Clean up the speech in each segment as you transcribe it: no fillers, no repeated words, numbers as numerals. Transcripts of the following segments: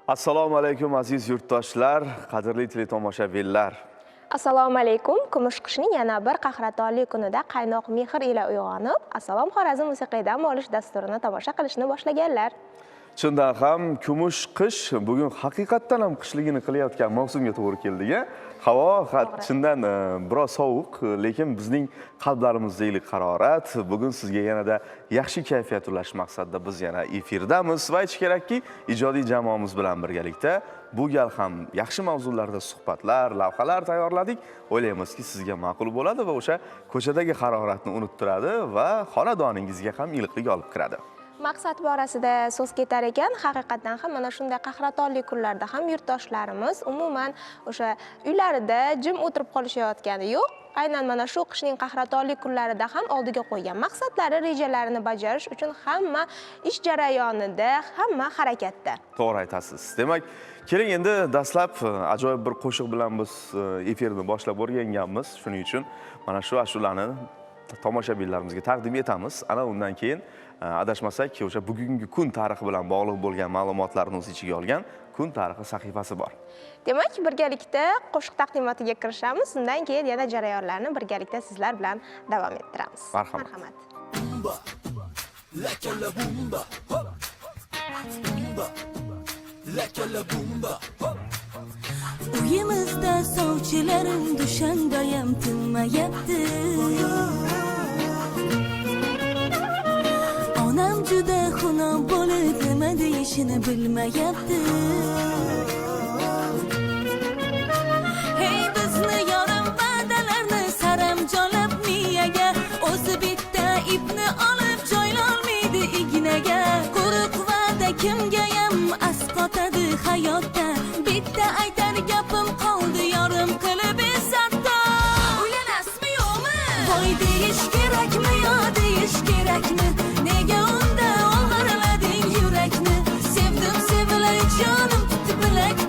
Assalomu alaykum aziz yurtdoshlar, qadrli teletomoshabinlar. Assalomu alaykum. Kumush qishning yana bir qahratonli kunida qaynoq mehr ila uyg'onib, Assalom Xorazm musiqiy dam olish dasturini tomosha qilishni boshlaganlar. Chindan ham kumush qish bugun haqiqatdan ham qishligini qilayotgan mavsumga to'g'ri keldik. Havo chindan biroz sovuq, lekin bizning qalblarimizda iliq harorat. Bugun sizga yanada yaxshi kayfiyat ulash maqsadida biz yana efirdamiz va aytish kerakki, ijodiy jamoamiz bilan birgalikda bu gal ham yaxshi mavzularda suhbatlar, lavhalar tayyorladik. O'ylaymizki, sizga ma'qul bo'ladi va o'sha ko'chadagi haroratni unuttiradi va xonadoningizga ham iliqlik olib kiradi. Maqsad borasida so'z ketar ekan, haqiqatdan ham mana shunday qahratonli kunlarda ham yurtdoshlarimiz umuman o'sha uylarida jim o'tirib qolishayotgani yo'q. Aynan mana shu qishning qahratonli kunlarida ham oldiga qo'ygan maqsadlari, rejalarini bajarish uchun hamma ish jarayonida, hamma harakatda. To'g'ri aytasiz. Demak, keling endi dastlab ajoyib bir qo'shiq bilan biz efirni boshlab o'rganganmiz. Shuning uchun mana shu ashulani tomoshabinlarimizga taqdim etamiz. Ana undan keyin adashmasak, o'sha bugungi kun tarixi bilan bog'liq bo'lgan ma'lumotlarni o'z ichiga olgan kun tarixi sahifasi bor. Demak, birgalikda qo'shiq taqdimotiga kirishamiz. Undan keyin yana jarayonlarni birgalikda sizlar bilan davom ettiramiz. Marhamat. Marhamat. La bumba, bumba, la bumba. Uyimizda sovchilarim dushanbayam tinmayapti. Onam juda xunob bo'lib nima deyishini bilmayapti. Hey bizni yorim va'dalarni saramjonlab miyaga, o'zi bitta ipni olib joylolmaydi ignaga. Quruq va'da kimgayam asqotadi hayotda, bitta aytar gapim qoldi yorim qilib esatda. Uylanasizmi yo'qmi? Voy deyish kerakmi yo deyish kerakmi? Nega unda o'g'irlading yurakni? Sevdim sevilay jonim tutib bilakdan.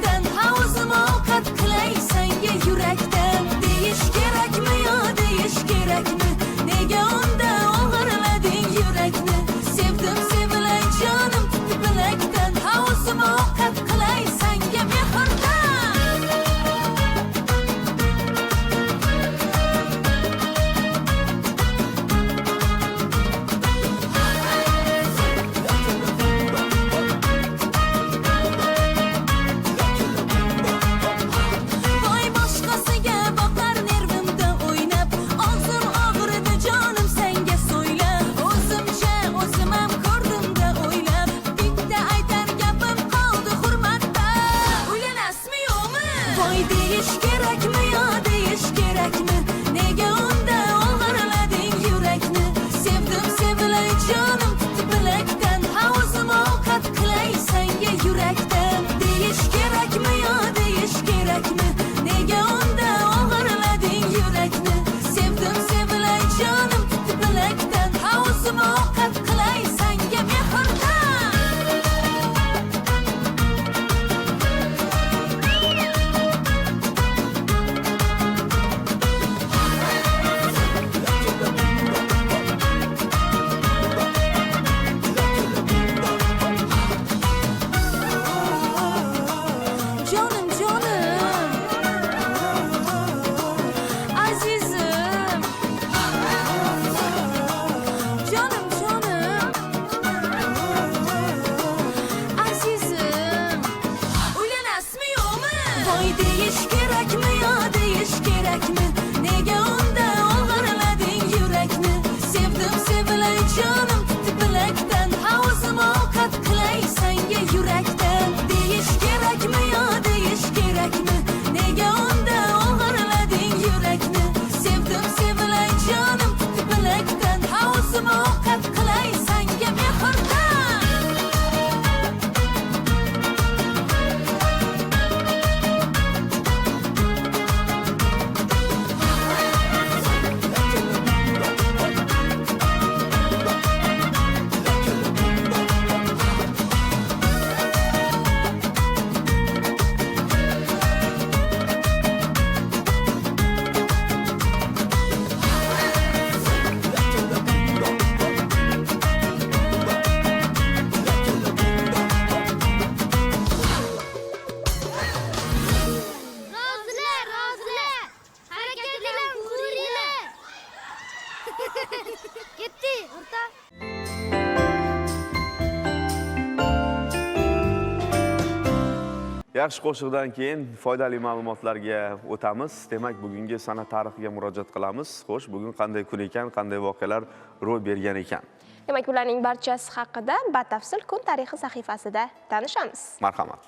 Yaxshi qo'shiqdan keyin foydali ma'lumotlarga o'tamiz. Demak, bugungi sana tarixiga murojaat qilamiz. Xo'sh, bugun qanday kun ekan, qanday voqealar ro'y bergan ekan? Demak, bularning barchasi haqida batafsil kun tarixi sahifasida tanishamiz. Marhamat.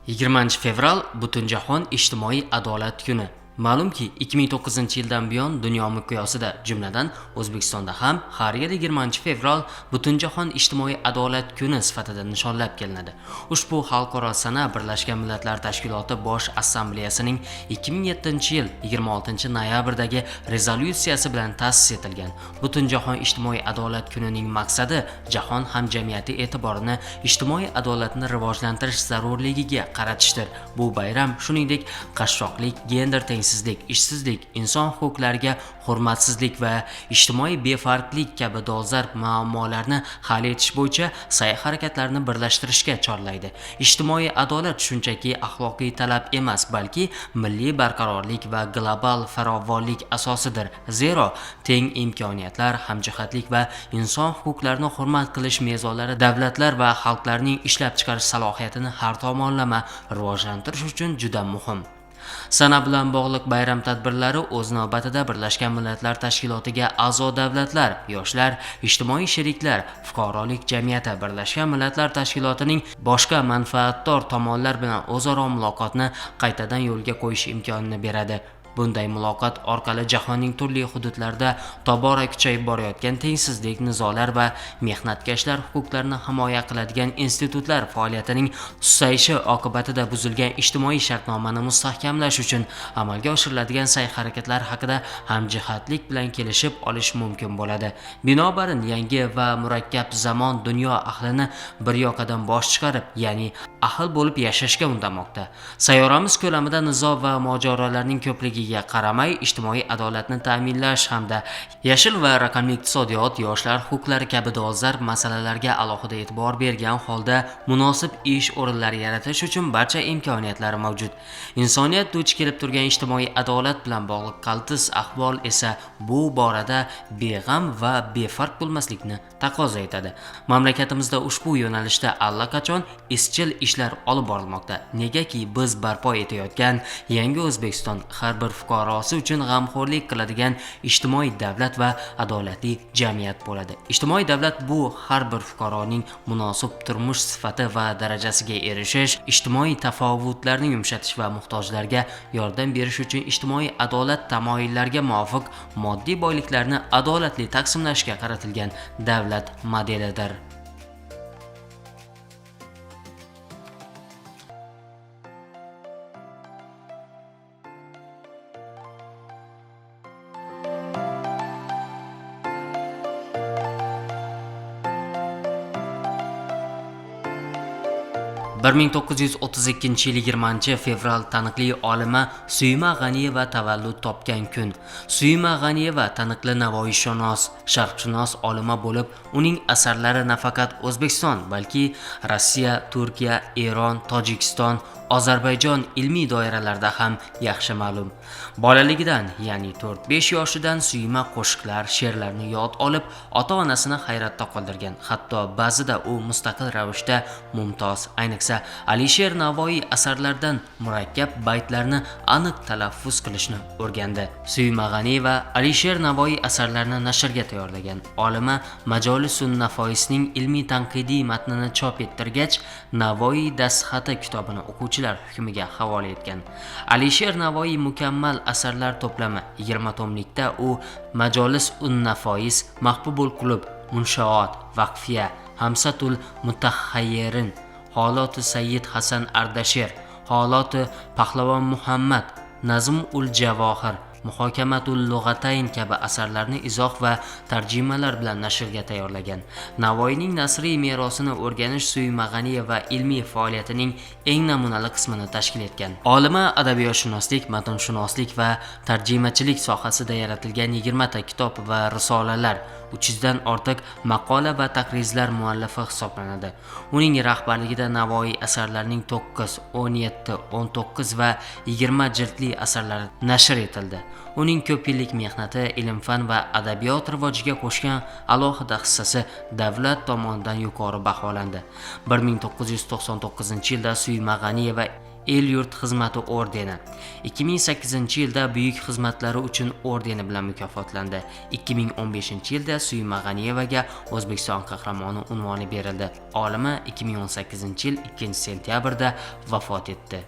20 fevral Butunjahon ijtimoiy adolat kuni. Ma'lumki, 2009-yildan buyon dunyo miqyosida, jumladan O'zbekistonda ham har yili 20 fevral Butunjahon ijtimoiy adolat kuni sifatida nishonlab kelinadi. Ushbu xalqaro sana Birlashgan Millatlar Tashkiloti Bosh Assambleyasining 2007-yil 26 noyabrdagi rezolyutsiyasi bilan ta'sis etilgan. Butunjahon ijtimoiy adolat kunining maqsadi jahon hamjamiyati e'tiborini ijtimoiy adolatni rivojlantirish zarurligiga qaratishdir. Bu bayram, shuningdek, qashshoqlik, gender tengsizlik, ishsizlik, inson huquqlariga hurmatsizlik va ijtimoiy befarqlik kabi dolzarb muammolarni hal etish bo'yicha sa'y-harakatlarni birlashtirishga chorlaydi. Ijtimoiy adolat shunchaki axloqiy talab emas, balki milliy barqarorlik va global farovonlik asosidir. Zero teng imkoniyatlar, hamjihatlik va inson huquqlarini hurmat qilish mezonlari davlatlar va xalqlarning ishlab chiqarish salohiyatini har tomonlama rivojlantirish uchun juda muhim. Sana bilan bog'liq bayram tadbirlari o'z navbatida Birlashgan Millatlar Tashkilotiga a'zo davlatlar, yoshlar, ijtimoiy sheriklar, fuqarolik jamiyati, Birlashgan Millatlar Tashkilotining boshqa manfaatdor tomonlar bilan o'zaro muloqotni qaytadan yo'lga qo'yish imkonini beradi. Bunday muloqot orqali jahonning turli hududlarida tobora kuchayib borayotgan tengsizlik, nizolar va mehnatkashlar huquqlarini himoya qiladigan institutlar faoliyatining susayishi oqibatida buzilgan ijtimoiy shartnomani mustahkamlash uchun amalga oshiriladigan sa'y-harakatlar haqida hamjihatlik bilan kelishib olish mumkin bo'ladi. Binobarin, yangi va murakkab zamon dunyo ahlini bir yoqadan bosh chiqarib, ya'ni ahil bo'lib yashashga undamoqda. Sayyoramiz ko'lamida nizo va mojarolarning ko'pligiga qaramay, ijtimoiy adolatni ta'minlash hamda yashil va raqamli iqtisodiyot, yoshlar huquqlari kabi dolzarb masalalarga alohida e'tibor bergan holda munosib ish o'rinlari yaratish uchun barcha imkoniyatlar mavjud. Insoniyat duch kelib turgan ijtimoiy adolat bilan bog'liq qaltis ahvol esa bu borada beg'am va befarq bo'lmaslikni taqozo etadi. Mamlakatimizda ushbu yo'nalishda allaqachon izchil ishlar olib borilmoqda. Negaki biz barpo etayotgan yangi O'zbekiston har bir fuqarosi uchun g'amxo'rlik qiladigan ijtimoiy davlat va adolatli jamiyat bo'ladi. Ijtimoiy davlat bu har bir fuqaroning munosib turmush sifati va darajasiga erishish, ijtimoiy tafovutlarni yumshatish va muhtojlarga yordam berish uchun ijtimoiy adolat tamoyillariga muvofiq moddiy boyliklarni adolatli taqsimlashga qaratilgan davlat modelidir. 1932-yil 20 fevral taniqli olima Suyma G'aniyeva tavallud topgan kun. Suyma G'aniyeva taniqli navoiyshunos, sharqshunos olima bo'lib, uning asarlari nafaqat O'zbekiston, balki Rossiya, Turkiya, Eron, Tojikiston, Ozarbayjon ilmiy doiralarida ham yaxshi ma'lum. Bolaligidan, ya'ni 4-5 yoshidan Suyma qo'shiqlar, she'rlarni yod olib, ota-onasini hayratda qoldirgan. Hatto ba'zida u mustaqil ravishda mumtoz, ayniqsa Alisher Navoiy asarlaridan murakkab baytlarni aniq talaffuz qilishni o'rgandi. Suyma G'aniyeva Alisher Navoiy asarlarini nashrga tayyorlagan. Olima Majolisun Nafoisning ilmiy tanqidiy matnini chop ettirgach, Navoiy dastxati kitobini o'quvchilar hukmiga havola etgan. Alisher Navoiy mukammal asarlar to'plami 20 tomlikda u Majolis un Nafois, Mahbubul Qulub, Munshoat, Vaqfiya, Hamsatul Mutahayyirin, Holoti Sayyid Hasan Ardasher, Holoti Pahlavon Muhammad, Nazm ul Javohir, Muhokamatul Lug'atayn kabi asarlarni izoh va tarjimalar bilan nashrga tayyorlagan. Navoiyning nasriy merosini o'rganish Suyma G'aniyeva ilmiy faoliyatining eng namunali qismini tashkil etgan. Olima adabiyotshunoslik, matnshunoslik va tarjimachilik sohasida yaratilgan 20 ta kitob va risolalar, 300 dan ortiq maqola va taqrizlar muallifi hisoblanadi. Uning rahbarligida Navoiy asarlarining 9, 17, 19 va 20 jildli asarlari nashr etildi. Uning ko'p yillik mehnati, ilm-fan va adabiyot rivojiga qo'shgan alohida hissasi davlat tomonidan yuqori baholandi. 1999-yilda Suyma G'aniyeva El-yurt xizmati ordeni, 2008-yilda Buyuk xizmatlari uchun ordeni bilan mukofotlandi. 2015-yilda Suyma G'aniyevaga O'zbekiston qahramoni unvoni berildi. Olima 2018-yil 2-sentyabrda vafot etdi.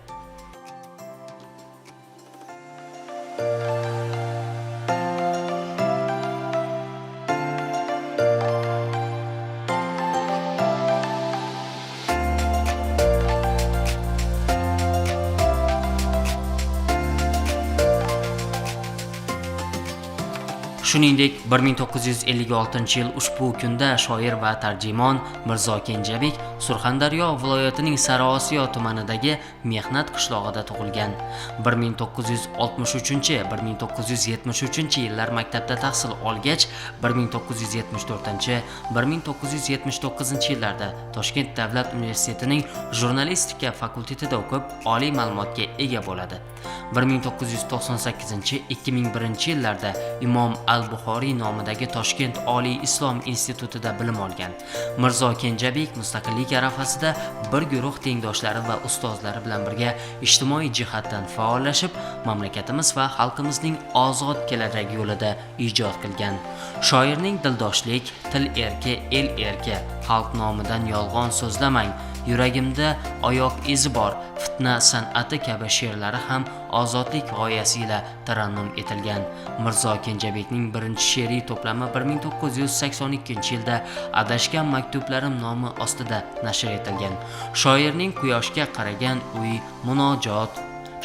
Shuningdek, 1956-yil ushbu kunda shoir va tarjimon Mirzo Kenjabek Surxondaryo viloyatining Sariosiyo tumanidagi Mehnat qishlog'ida tug'ilgan. 1963-1973 yillar maktabda tahsil olgach, 1974-1979 yillarda Toshkent davlat universitetining jurnalistika fakultetida o'qib, oliy ma'lumotga ega bo'ladi. 1998-2001 yillarda Imom al-Buxoriy nomidagi Toshkent Oliy Islom institutida bilim olgan. Mirzo Kenjabek mustaqillik arafasida bir guruh tengdoshlari va ustozlari bilan birga ijtimoiy jihatdan faollashib, mamlakatimiz va xalqimizning ozod kelajagi yo'lida ijod qilgan. Shoirning dildoshlik, til erki, el erki, xalq nomidan yolg'on so'zlamang, yuragimda oyoq izi bor, fitna san'ati kabi she'rlari ham ozodlik g'oyasi ila tarannum etilgan. Mirzo Kenjabekning birinchi she'riy to'plami 1982-yilda Adashgan maktublarim nomi ostida nashr etilgan. Shoirning Quyoshga qaragan uy, Munojot,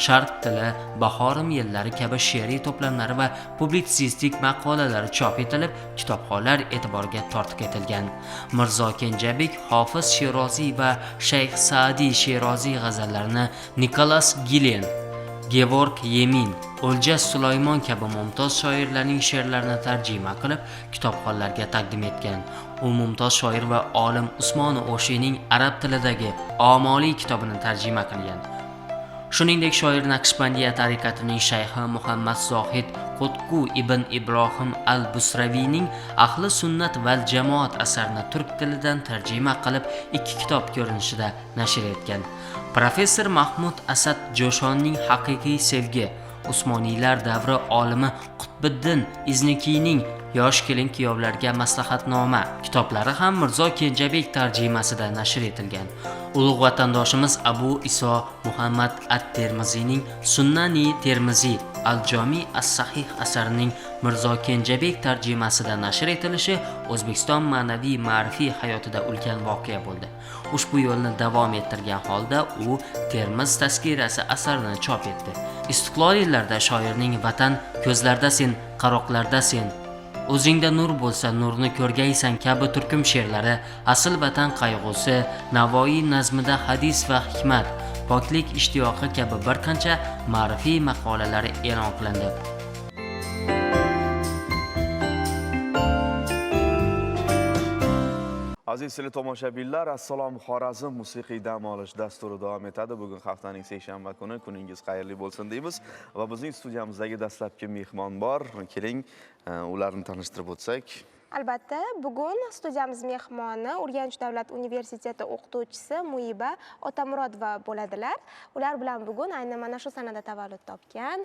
Sharq tili, Bahorim yillari kabi she'riy to'plamlari va publitsistik maqolalari chop etilib, kitobxonlar e'tiboriga tortiq etilgan. Mirzo Kenjabek Hofiz Sheroziy va Shayx Sa'diy Sheroziy g'azallarini Nikolas Gilen, Gevorg Yemin, O'ljas Sulaymon kabi mumtoz shoirlarning she'rlarini tarjima qilib, kitobxonlarga taqdim etgan. U mumtoz shoir va olim Usmon O'shiyning arab tilidagi Omoliy kitobini tarjima qilgan. Shuningdek, shoir Naqshbandiya tariqatining shayxi Muhammad Zohid Qutqu ibn Ibrohim al-Busraviyning Ahli sunnat val jamoat asarini turk tilidan tarjima qilib, 2 kitob ko'rinishida nashr etgan. Professor Mahmud Asad Jo'shonning Haqiqiy sevgi, Usmoniylar davri olimi Qutbiddin Iznikiyning Yosh kelin kuyovlarga maslahatnoma kitoblari ham Mirzo Kenjabek tarjimasida nashr etilgan. Ulug' vatandoshimiz Abu Iso Muhammad at-Termiziyning Sunnani Termiziy Al-Jomi as-Sahih asarining Mirzo Kenjabek tarjimasida nashr etilishi O'zbekiston ma'naviy ma'rifiy hayotida ulkan voqea bo'ldi. Ushbu yo'lni davom ettirgan holda u Termiz tazkirasi asarini chop etdi. Istiqlol yillarida shoirning Vatan ko'zlarda sen, qaroqlarda sen, o'zingda nur bo'lsa nurni ko'rgaysan kabi turkum she'rlari, asl vatan qayg'usi, Navoiy nazmida hadis va hikmat, poklik ishtiyoqi kabi bir qancha ma'rifiy maqolalari e'lon qilindi. Aziz teletomoshabinlar, Assalom Xorazm musiqiy dam olish dasturi davom etadi. Bugun haftaning seshanba kuni, kuningiz xayrli bo'lsin deymiz va bizning studiyamizdagi dastlabki mehmon bor. Keling, ularni tanishtirib o'tsak. Albatta, bugun studiyamiz mehmoni Urganch davlat universiteti o'qituvchisi Muiba Otamurodova bo'ladilar. Ular bilan bugun aynan mana shu sanada tavallud topgan,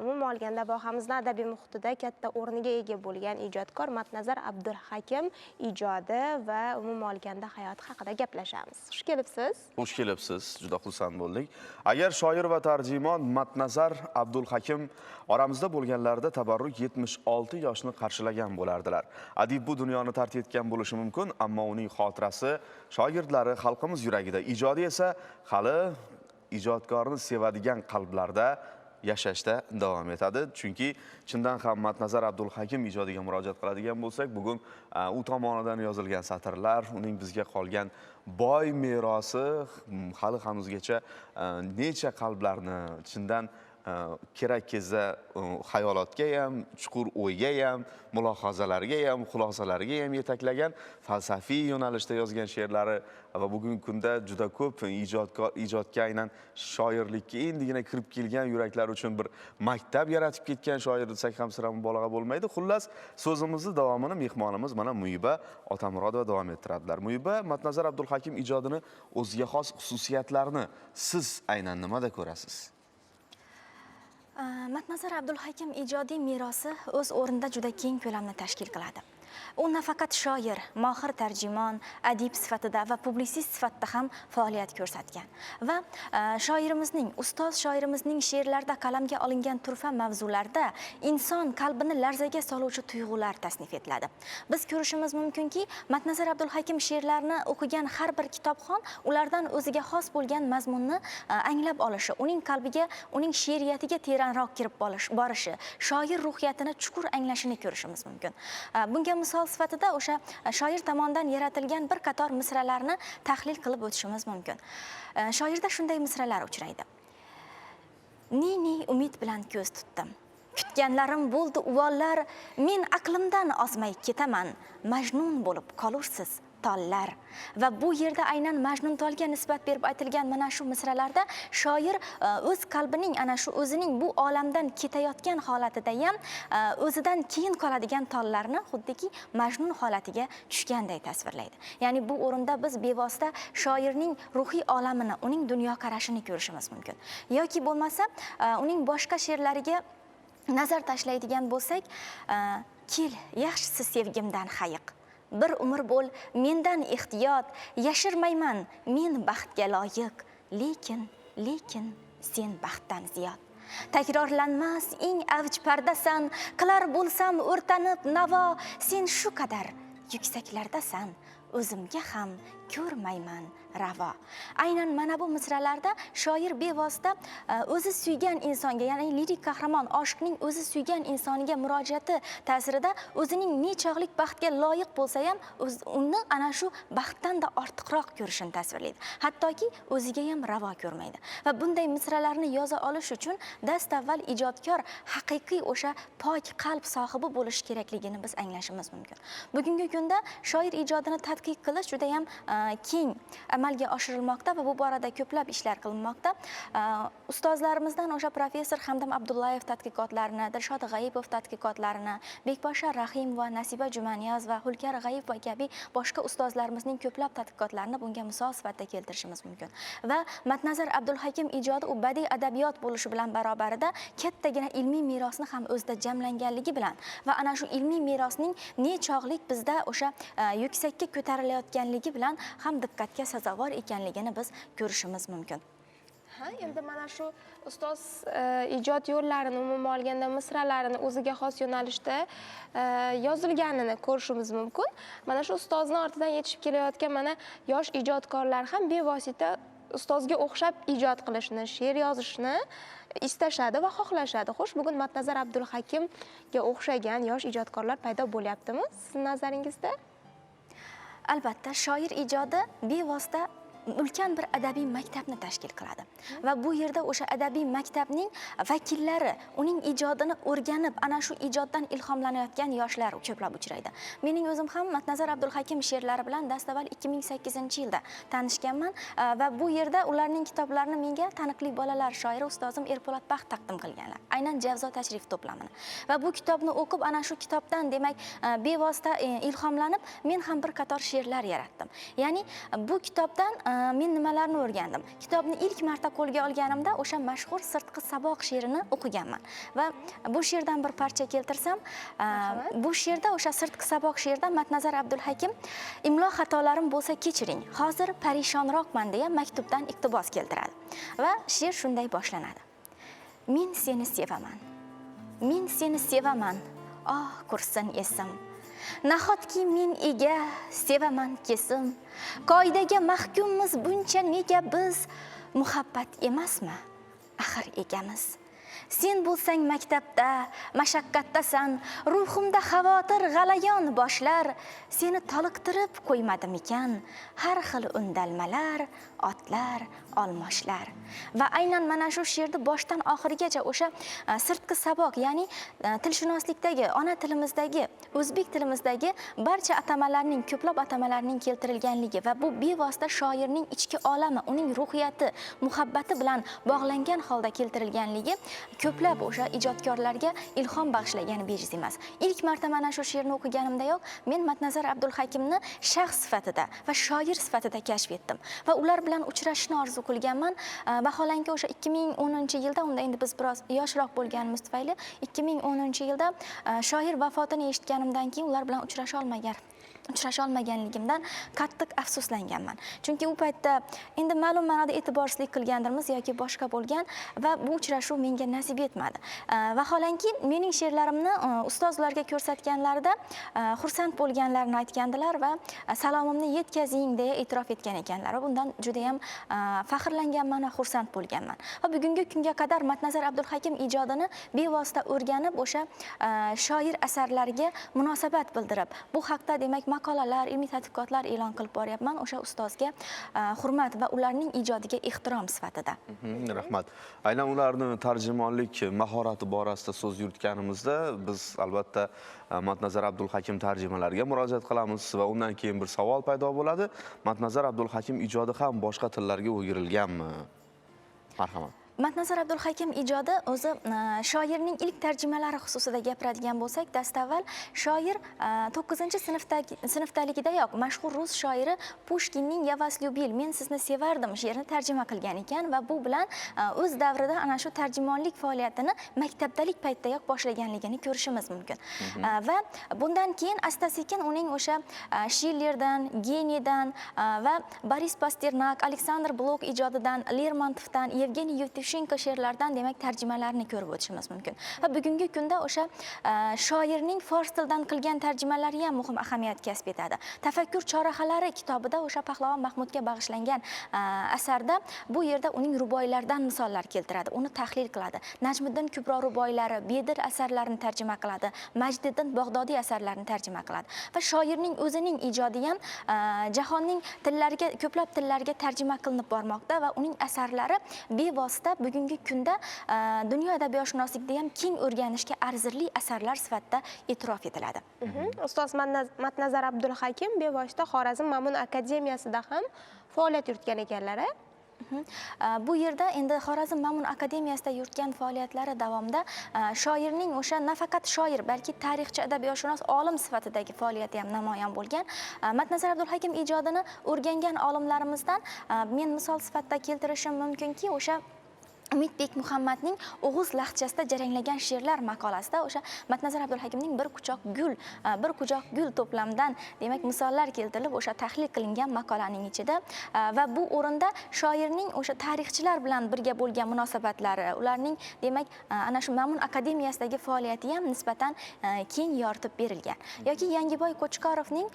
umuman olganda vohamizning adabiy muhitida katta o'rniga ega bo'lgan ijodkor Matnazar Abdulhakim ijodi va umuman olganda hayoti haqida gaplashamiz. Xush kelibsiz. Xush kelibsiz, juda xursand bo'ldik. Agar shoir va tarjimon Matnazar Abdulhakim oramizda bo'lganlarida tabarruk 76 yoshni qarshilagan bo'lardilar. Adib bu dunyoni tark etgan bo'lishi mumkin, ammo uning xotirasi shogirdlari xalqimiz yuragida, ijodi esa hali ijodkorni sevadigan qalblarda yashashda davom etadi. Chunki chindan ham Matnazar Abdulhakim ijodiga murojaat qiladigan bo'lsak, bugun u tomonidan yozilgan satrlar, uning bizga qolgan boy merosi hali hanuzgacha necha qalblarni chindan Kerak kelsa xayolotga ham, chuqur o'yga ham, mulohazalarga ham, xulosalarga ham yetaklagan falsafiy yo'nalishda yozgan she'rlari va bugungi kunda juda ko'p ijodga, aynan shoirlikka endigina kirib kelgan yuraklar uchun bir maktab yaratib ketgan shoir desak ham sira mubolag'a bo'lmaydi. Xullas, so'zimizni davomini mehmonimiz mana Muyiba Otamurodova davom ettiradilar. Muyiba, Matnazar Abdulhakim ijodini o'ziga xos xususiyatlarini siz aynan nimada ko'rasiz? Matnazar Abdulhakim ijodiy merosi o'z o'rnida juda keng ko'lamni tashkil qiladi. U nafaqat shoir, mohir tarjimon, adib sifatida va publitsist sifatida ham faoliyat ko'rsatgan. Va shoirimizning, ustoz shoirimizning she'rlarida qalamga olingan turfa mavzularda inson qalbini larzaga soluvchi tuyg'ular tasnif etiladi. Biz ko'rishimiz mumkinki, Matnazar Abdulhakim she'rlarini o'qigan har bir kitobxon ulardan o'ziga xos bo'lgan mazmunni anglab olishi, uning qalbiga, uning she'riyatiga teranroq kirib borishi, shoir ruhiyatini chuqur anglashini ko'rishimiz mumkin. Bunga misol sifatida o'sha shoir tomonidan yaratilgan bir qator misralarni tahlil qilib o'tishimiz mumkin. Shoirda shunday misralar uchraydi. Ni-ni umid bilan ko'z tutdim. Kutganlarim bo'ldi uvollar, men aqlimdan ozmay ketaman, majnun bo'lib qolursiz tollar. Va bu yerda aynan Majnun tolga nisbat berib aytilgan mana shu misralarda shoir o'z qalbining ana shu o'zining bu olamdan ketayotgan holatida ham o'zidan keyin qoladigan tollarni xuddiki Majnun holatiga tushganday tasvirlaydi. Ya'ni bu o'rinda biz bevosita shoirning ruhiy olamini, uning dunyoqarashini ko'rishimiz mumkin. Yoki bo'lmasa uning boshqa she'rlariga nazar tashlaydigan bo'lsak, kel yaxshisi sevgimdan hayiq. Bir umr bo'l mendan ehtiyot, yashirmayman men baxtga loyiq, lekin, lekin sen baxtdan ziyod. Takrorlanmas eng avj pardasan, qilar bo'lsam o'rtanib navo, sen shu qadar yuksaklardasan, o'zimga ham ko'rmayman ravo. Aynan mana bu misralarda shoir bevosita o'zi suygan insonga, ya'ni lirik qahramon oshiqning o'zi suygan insoniga murojaati ta'sirida o'zining nechog'lik baxtga loyiq bo'lsa ham uni ana shu baxtdan da ortiqroq ko'rishini tasvirlaydi. Hattoki o'ziga ham ravo ko'rmaydi. Va bunday misralarni yoza olish uchun dastavval ijodkor haqiqiy o'sha pok qalb sohibi bo'lishi kerakligini biz anglashimiz mumkin. Bugungi kunda shoir ijodini tadqiq qilish juda ham keng amalga oshirilmoqda va bu borada ko'plab ishlar qilinmoqda. Ustozlarimizdan o'sha professor Hamdam Abdullayev tadqiqotlarini, Dilshod G'ayipov tadqiqotlarini, Bekbosha Rahimova, Nasiba Jumaniyaz va Hulkar G'ayipova kabi boshqa ustozlarimizning ko'plab tadqiqotlarini bunga misol sifatida keltirishimiz mumkin. Va Matnazar Abdulhakim ijodi u badiiy adabiyot bo'lishi bilan barobarida kattagina ilmiy merosni ham o'zida jamlanganligi bilan va ana shu ilmiy merosning nechog'lik bizda o'sha yuksakka ko'tarilayotganligi bilan ham diqqatga sazovor ekanligini biz ko'rishimiz mumkin. Ha, endi mana shu ustoz ijod yo'llarini umuman olganda misralarini o'ziga xos yo'nalishda yozilganini ko'rishimiz mumkin. Mana shu ustozni ortidan yetishib kelayotgan mana yosh ijodkorlar ham bevosita ustozga o'xshab ijod qilishni, she'r yozishni istashadi va xohlashadi. Xo'sh, bugun Matnazar Abdulhakimga o'xshagan yosh ijodkorlar paydo bo'lyaptimi sizning nazaringizda? Albatta, shoir ijodi bevosita ulkan bir adabiy maktabni tashkil qiladi. Va bu yerda o'sha adabiy maktabning vakillari uning ijodini o'rganib, ana shu ijoddan ilhomlanayotgan yoshlar ko'plab uchraydi. Mening o'zim ham Matnazar Abdulhakim she'rlari bilan dastavval 2008-yilda tanishganman va bu yerda ularning kitoblarini menga taniqli bolalar shoiri ustozim Erpo'lat Baxt taqdim qilganlar. Aynan Javzo tashrif to'plamini. Va bu kitobni o'qib, ana shu kitobdan demak bevosita ilhomlanib, men ham bir qator she'rlar yaratdim. Ya'ni bu kitobdan men nimalarni o'rgandim? Kitobni ilk marta qo'lga olganimda o'sha mashhur Sirtqi saboq she'rini o'qiganman. Va bu she'rdan bir parcha keltirsam, bu she'rda o'sha Sirtqi saboq she'rida Matnazar Abdulhakim imlo xatolarim bo'lsa kechiring, hozir parishonroqman deya maktubdan iqtibos keltiradi. Va she'r shunday boshlanadi. Men seni sevaman. Men seni sevaman. Oh, qursin esim. Nahotki men ega sevaman kesim. Qoidaga mahkummiz buncha nega biz? Muhabbat emasmi? Axir egamiz. Sen bo'lsang maktabda, mashaqqatdasan, ruhimda xavotir g'alayon boshlar, seni toliqtirib qo'ymadimikan? Har xil undalmalar, otlar, Olmoshlar. Va aynan mana shu she'rni boshdan oxirigacha o'sha sirtqi saboq, ya'ni tilshunoslikdagi, ona tilimizdagi, o'zbek tilimizdagi barcha atamalarning, ko'plab atamalarning keltirilganligi va bu bevosita shoirning ichki olami, uning ruhiyati, muhabbati bilan bog'langan holda keltirilganligi ko'plab o'sha ijodkorlarga ilhom bag'ishlagani bejiz emas. Ilk marta mana shu she'rni o'qiganimdayoq men Matnazar Abdulhakimni shaxs sifatida va shoir sifatida kashf etdim va ular bilan uchrashishni orzu qilganman. Vaholanki o'sha 2010-yilda, unda endi biz biroz yoshroq bo'lganimiz tufayli 2010-yilda shoir vafotini eshitganimdan keyin ular bilan uchrasha olmaganligimdan qattiq afsuslanganman. Chunki u paytda endi ma'lum ma'noda e'tiborsizlik qilgandirmiz yoki boshqa bo'lgan va bu uchrashuv menga nasib etmadi. Vaholanki mening she'rlarimni ustozlarga ko'rsatganlarida xursand bo'lganlarini aytgandilar va salomimni yetkazing deya e'tirof etgan ekanlar va bundan juda ham faxrlanganman va xursand bo'lganman. Va bugungi kunga qadar Matnazar Abdulhakim ijodini bevosita o'rganib, o'sha shoir asarlariga munosabat bildirib, bu haqda demak maqolalar, ilmiy tadqiqotlar e'lon qilib boryapman o'sha ustozga hurmat va ularning ijodiga ehtirom sifatida. Rahmat. Aynan ularni tarjimonlik mahorati borasida so'z yuritganimizda biz albatta Matnazar Abdulhakim tarjimalariga murojaat qilamiz va undan keyin bir savol paydo bo'ladi. Matnazar Abdulhakim ijodi ham boshqa tillarga o'girilganmi? Marhamat. Matnazar Abdulhakim ijodi o'zi shoirning ilk tarjimalari xususida gapiradigan bo'lsak, dastavval shoir 9 sinfdaligidayoq mashhur rus shoiri Pushkinning "Я вас любил", men sizni sevardim she'rini tarjima qilgan ekan va bu bilan o'z davrida ana shu tarjimonlik faoliyatini maktabdalik paytdayoq boshlaganligini ko'rishimiz mumkin. Va bundan keyin asta-sekin uning o'sha Shillerdan, Genidan va Boris Pasternak, Aleksandr Blok ijodidan, Lermontovdan, Yevgeniy Yevtushenko she'rlaridan demak tarjimalarni ko'rib o'tishimiz mumkin. Va bugungi kunda o'sha shoirning fors tilidan qilgan tarjimalari ham muhim ahamiyat kasb etadi. Tafakkur chorrahalari kitobida o'sha Pahlavon Mahmudga bag'ishlangan asarda bu yerda uning ruboiylaridan misollar keltiradi, uni tahlil qiladi. Najmiddin Kubro ruboiylari, Bedil asarlarini tarjima qiladi, Majdiddin Bag'dodiy asarlarini tarjima qiladi. Va shoirning o'zining ijodi ham jahonning tillariga, ko'plab tillarga tarjima qilinib bormoqda va uning asarlari bevosita bugungi kunda dunyo adabiyotshunosligida ham keng o'rganishga arzirli asarlar sifatida e'tirof etiladi. Ustoz Matnazar Abdulhakim bevosita Xorazm Ma'mun akademiyasida ham faoliyat yuritgan ekanlar, a? Bu yerda endi Xorazm Ma'mun akademiyasida yuritgan faoliyatlari davomida shoirning o'sha nafaqat shoir, balki tarixchi, adabiyotshunos, olim sifatidagi faoliyati ham namoyon bo'lgan. Matnazar Abdulhakim ijodini o'rgangan olimlarimizdan men misol sifatida keltirishim mumkinki, o'sha Umidbek Muhammadning O'g'uz lahjasida jaranglagan she'rlar maqolasida o'sha Matnazar Abdulhakimning bir quchoq gul to'plamidan demak misollar keltirilib o'sha tahlil qilingan maqolaning ichida va bu o'rinda shoirning o'sha tarixchilar bilan birga bo'lgan munosabatlari, ularning demak ana shu Ma'mun akademiyasidagi faoliyati ham nisbatan keng yoritib berilgan. Yoki Yangiboy Qo'chqorovning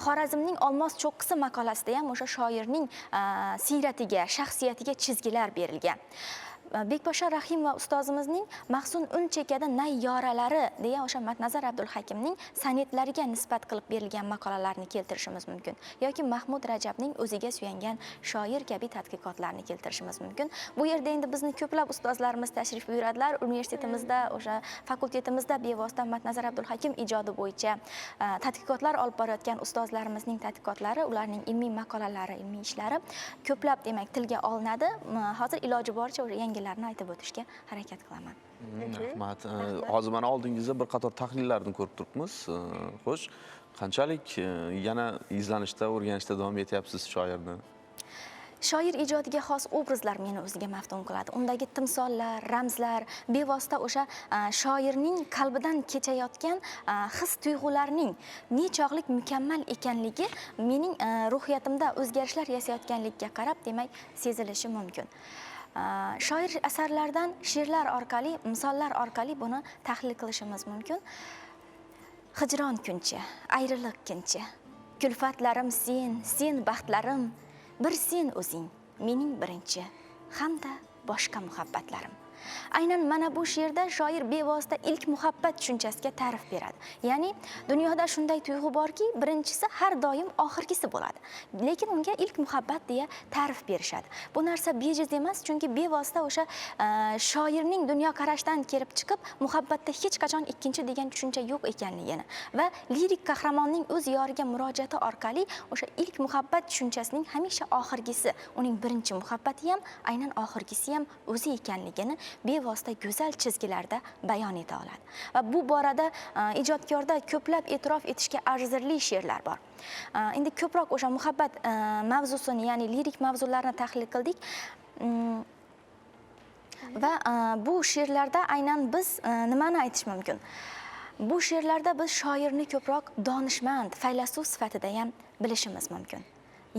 Xorazmning olmos cho'qqisi maqolasida ham o'sha shoirning siyratiga, shaxsiyatiga chizgilar berilgan. Bekbosha Rahimova ustozimizning Mahzun un chekadi nay yoralari degan o'sha Matnazar Abdulhakimning sonetlariga nisbat qilib berilgan maqolalarni keltirishimiz mumkin. Yoki Mahmud Rajabning o'ziga suyangan shoir kabi tadqiqotlarni keltirishimiz mumkin. Bu yerda endi bizni ko'plab ustozlarimiz tashrif buyuradilar. Universitetimizda, o'sha fakultetimizda bevosita Matnazar Abdulhakim ijodi bo'yicha tadqiqotlar olib borayotgan ustozlarimizning tadqiqotlari, ularning ilmiy maqolalari, ilmiy ishlari ko'plab demak tilga olinadi. Hozir iloji boricha o'sha yangilarni aytib o'tishga harakat qilaman. Rahmat. Hozir mana oldingizda bir qator tahlillarni ko'rib turibmiz. Xo'sh, qanchalik yana izlanishda, o'rganishda davom etyapsiz shoirni? Shoir ijodiga xos obrazlar meni o'ziga maftun qiladi. Undagi timsollar, ramzlar bevosita o'sha shoirning qalbidan kechayotgan his tuyg'ularning nechog'lik mukammal ekanligi mening ruhiyatimda o'zgarishlar yasayotganligiga qarab demak sezilishi mumkin. Shoir asarlaridan she'rlar orqali, misollar orqali buni tahlil qilishimiz mumkin. Hijron kunchi, ayriliq kunchi, kulfatlarim sen, sen baxtlarim, bir sen o'zing, mening birinchi hamda boshqa muhabbatlarim. Aynan mana bu she'rda shoir bevosita ilk muhabbat tushunchasiga ta'rif beradi. Ya'ni dunyoda shunday tuyg'u borki, birinchisi har doim oxirgisi bo'ladi. Lekin unga ilk muhabbat deya ta'rif berishadi. Bu narsa bejiz emas, chunki bevosita o'sha shoirning dunyoqarashidan kelib chiqib, muhabbatda hech qachon ikkinchi degan tushuncha yo'q ekanligini va lirik qahramonning o'z yoriga murojaati orqali o'sha ilk muhabbat tushunchasining hamisha oxirgisi, uning birinchi muhabbati ham aynan oxirgisi ham o'zi ekanligini bevosita go'zal chizgilarda bayon eta oladi. Va bu borada ijodkorda ko'plab e'tirof etishga arzirli she'rlar bor. Endi ko'proq o'sha muhabbat mavzusini, ya'ni lirik mavzularni tahlil qildik. Va bu she'rlarda aynan biz nimani aytish mumkin? Bu she'rlarda biz shoirni ko'proq donishmand, faylasuf sifatida ham bilishimiz mumkin.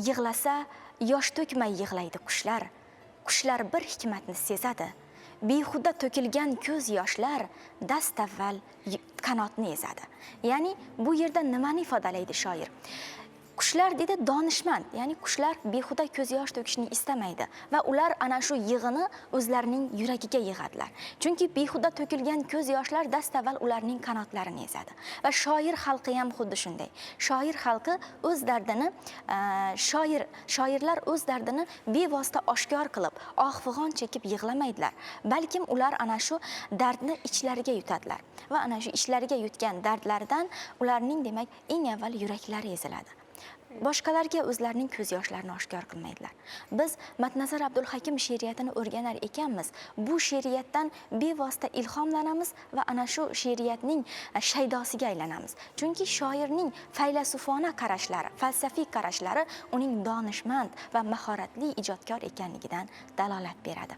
Yig'lasa, yosh to'kmay yig'laydi qushlar. Qushlar bir hikmatni sezadi. Behuda to'kilgan ko'z yoshlar dastavval qanotni ezadi. Ya'ni bu yerda nimani ifodalaydi shoir? Qushlar dedi donishmand, ya'ni qushlar behuda ko'z yosh to'kishni istamaydi va ular ana shu yig'ini o'zlarining yuragiga yig'adilar. Chunki behuda to'kilgan ko'z yoshlar dastavval ularning qanotlarini ezadi. Va shoir xalqi ham xuddi shunday. Shoir xalqi o'z dardini, shoirlar o'z dardini bevosita oshkor qilib, oh-fig'on chekib yig'lamaydilar. Balkim ular ana shu dardni ichlariga yutadilar va ana shu ichlariga yutgan dardlaridan ularning demak eng avval yuraklari eziladi. Boshqalarga o'zlarining ko'z yoshlarini oshkor qilmaydilar. Biz Matnazar Abdulhakim she'riyatini o'rganar ekanmiz, bu she'riyatdan bevosita ilhomlanamiz va ana shu she'riyatning shaydosiga aylanamiz. Chunki shoirning faylasufona qarashlari, falsafiy qarashlari uning donishmand va mahoratli ijodkor ekanligidan dalolat beradi.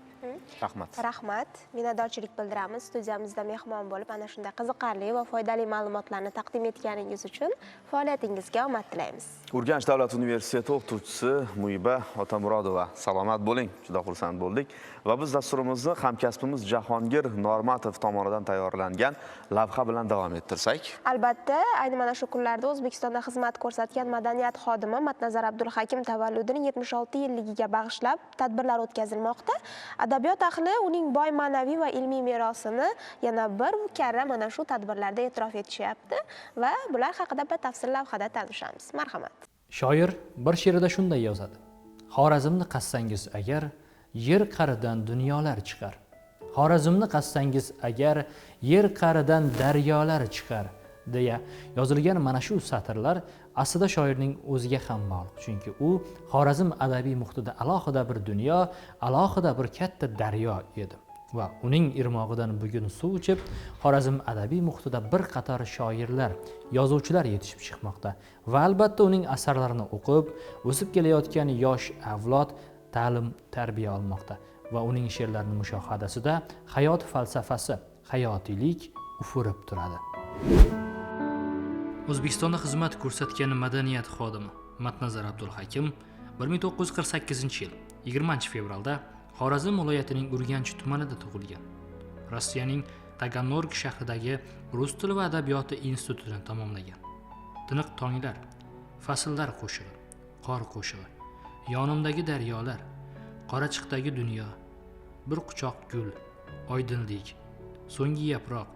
Rahmat. Rahmat. Minnatdorchilik bildiramiz. Studiyamizda mehmon bo'lib, ana shunday qiziqarli va foydali ma'lumotlarni taqdim etganingiz uchun faoliyatingizga omad tilaymiz. Urganch davlat universiteti o'qituvchisi Muiba Otamurodova, salomat bo'ling. Juda xursand bo'ldik. Va biz dasturimizni hamkasbimiz Jahongir Normatov tomonidan tayyorlangan lavha bilan davom ettirsak. Albatta, ayni mana shu kunlarda O'zbekistonda xizmat ko'rsatgan madaniyat xodimi Matnazar Abdulhakim tavalludining 76 yilligiga bag'ishlab tadbirlar o'tkazilmoqda. Adabiyot ahli uning boy ma'naviy va ilmiy merosini yana bir karra mana shu tadbirlarda e'tirof etishyapti va bular haqida batafsil lavhada tanishamiz. Marhamat. Shoir bir she'rida shunday yozadi: Xorazmni qazsangiz agar, yer qaridan dunyolar chiqar. Xorazmni qazsangiz agar, yer qaridan daryolar chiqar deya yozilgan mana shu satrlar aslida shoirning o'ziga ham bog'liq. Chunki u Xorazm adabiy muhitida alohida bir dunyo, alohida bir katta daryo edi va uning irmog'idan bugun suv ichib, Xorazm adabiy muhitida bir qator shoirlar, yozuvchilar yetishib chiqmoqda va albatta uning asarlarini o'qib, o'sib kelayotgan yosh avlod ta'lim tarbiya olmoqda va uning she'rlarini mushohadasida hayot falsafasi, hayotiylik ufurib turadi. O'zbekistonda xizmat ko'rsatgan madaniyat xodimi Matnazar Abdulhakim 1948-yil 20-fevralda Xorazm viloyatining Urganch tumanida tug'ilgan. Rossiyaning Taganrog shahridagi rus tili va adabiyoti institutini tamomlagan. Tiniq tonglar, fasllar qo'shig'i, qor qo'shig'i, yonimdagi daryolar, qorachiqdagi dunyo, bir quchoq gul, oydinlik, so'nggi yaproq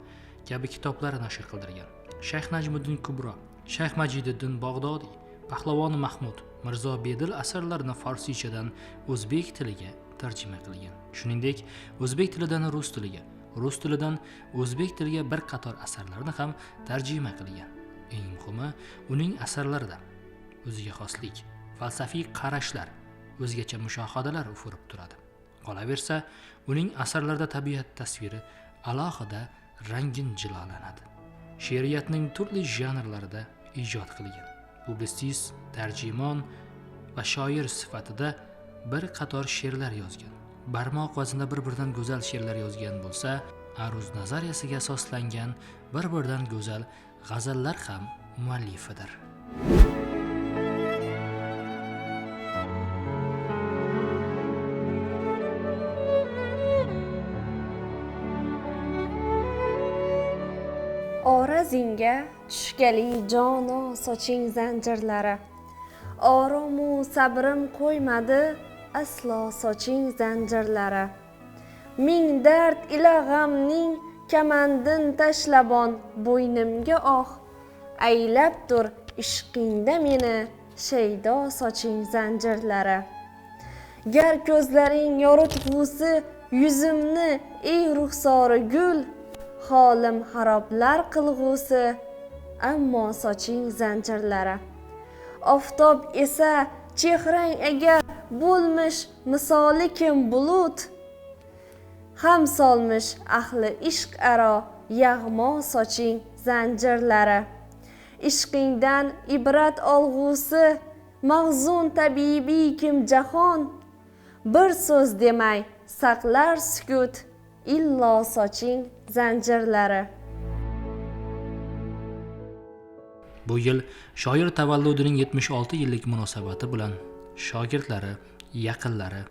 kabi kitoblar nashr qildirgan. Shayx Najmiddin Kubro, Shayx Majididdin Bag'dodiy, Pahlavon Mahmud, Mirzo Bedil asarlarini forsiychadan o'zbek tiliga tarjima qilgan. Shuningdek, o'zbek tilidan rus tiliga, rus tilidan o'zbek tiliga bir qator asarlarni ham tarjima qilgan. Eng muhimi, uning asarlarida o'ziga xoslik, falsafiy qarashlar, o'zgacha mushohadalar ufurib turadi. Qolaversa, uning asarlarida tabiat tasviri alohida rangin jilolanadi. She'riyatning turli janrlarida ijod qilgan. Publitsist, tarjimon va shoir sifatida bir qator she'rlar yozgan. Barmoq vaznida bir-biridan go'zal she'rlar yozgan bo'lsa, aruz nazariyasiga asoslangan bir-biridan go'zal g'azallar ham muallifidir. Orazinga tushgali jono soching zanjirlari. Oromu sabrim qo'ymadi aslo soching zanjirlari. Ming dard ila g'amning kamandin tashlabon bo'ynimga oh. Aylab tur ishqingda meni shaydo soching zanjirlari. Gar ko'zlaring yoritg'usi yuzimni ey ruxsori gul, holim xaroblar qilg'usi ammo soching zanjirlari. Oftob esa chehrang agar bo'lmish misoli kim bulut, ham solmish ahli ishq aro yag'mo soching zanjirlari. Ishqingdan ibrat olg'usi mahzun tabibiy kim jahon, bir so'z demay saqlar sukut illo soching zanjirlari. Bu yil shoir tavalludining 76 yillik munosabati bilan shogirdlari, yaqinlari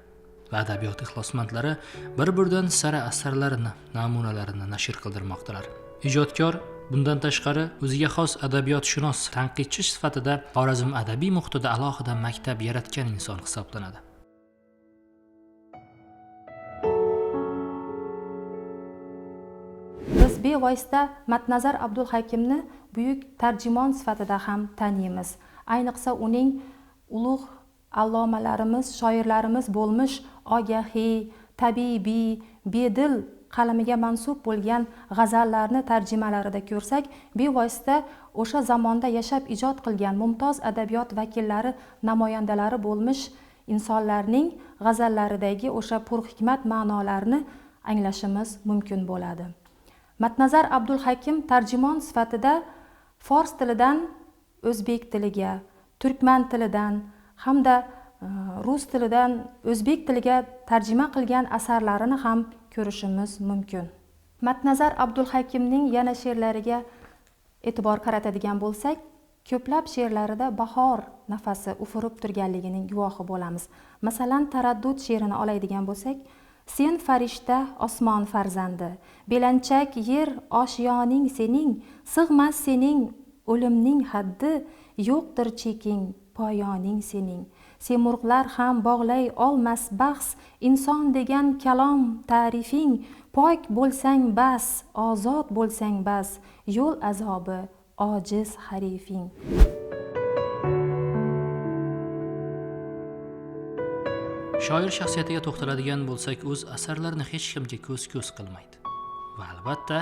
va adabiyot ixlosmandlari bir-biridan sara asarlarini, namunalarini nashr qildirmoqdalar. Ijodkor bundan tashqari o'ziga xos adabiyotshunos, tanqidchi sifatida Xorazm adabiy muhitida alohida maktab yaratgan inson hisoblanadi. Biz bevosita Matnazar Abdulhakimni buyuk tarjimon sifatida ham taniymiz. Ayniqsa uning ulug' allomalarimiz, shoirlarimiz bo'lmish Ogahiy, Tabibiy, Bedil qalamiga mansub bo'lgan g'azallarni tarjimalarida ko'rsak, bevosita o'sha zamonda yashab ijod qilgan mumtoz adabiyot vakillari, namoyandalari bo'lmish insonlarning g'azallaridagi o'sha purhikmat ma'nolarni anglashimiz mumkin bo'ladi. Matnazar Abdulhakim tarjimon sifatida fors tilidan o'zbek tiliga, turkman tilidan hamda rus tilidan o'zbek tiliga tarjima qilgan asarlarini ham ko'rishimiz mumkin. Matnazar Abdulhakimning yana she'rlariga e'tibor qaratadigan bo'lsak, ko'plab she'rlarida bahor nafasi ufurib turganligining guvohi bo'lamiz. Masalan, Taraddud she'rini oladigan bo'lsak, sen farishta osmon farzandi, belanchak yer oshiyoning sening, sig'mas sening o'limning haddi, yo'qdir cheking poyoning sening. Semurg'lar ham bog'lay olmas bahs, inson degan kalom ta'rifing, pok bo'lsang bas, ozod bo'lsang bas, yo'l azobi ojiz harifing. Shoir shaxsiyatiga to'xtaladigan bo'lsak, o'z asarlarini hech kimga ko'z-ko'z qilmaydi. Va albatta,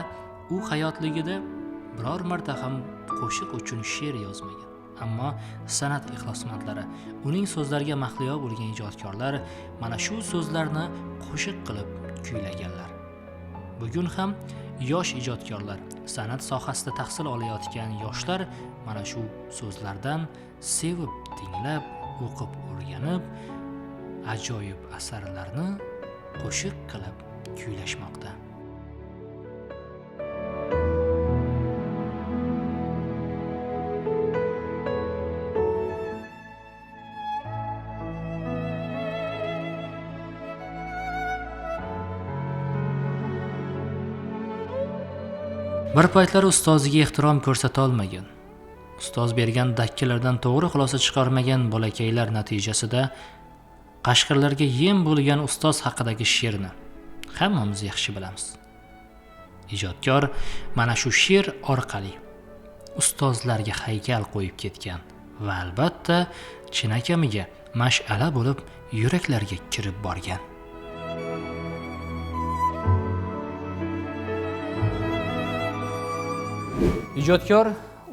u hayotligida biror marta ham qo'shiq uchun she'r yozmagan. Ammo san'at ixlosmandlari, uning so'zlariga mahliyo bo'lgan ijodkorlar mana shu so'zlarni qo'shiq qilib kuylaganlar. Bugun ham yosh ijodkorlar, san'at sohasida tahsil olayotgan yoshlar mana shu so'zlardan sevib, tinglab, o'qib, o'rganib, ajoyib asarlarni qo'shiq qilib kuylashmoqda. Bir paytlar ustoziga ehtirom ko'rsata olmagan, ustoz bergan dakkilardan to'g'ri xulosa chiqarmagan bolakaylar natijasida qashqirlarga yem bo'lgan ustoz haqidagi she'rni hammamiz yaxshi bilamiz. Ijodkor mana shu she'r orqali ustozlarga haykal qo'yib ketgan va albatta chinakamiga mash'ala bo'lib yuraklarga kirib borgan. Ijodkor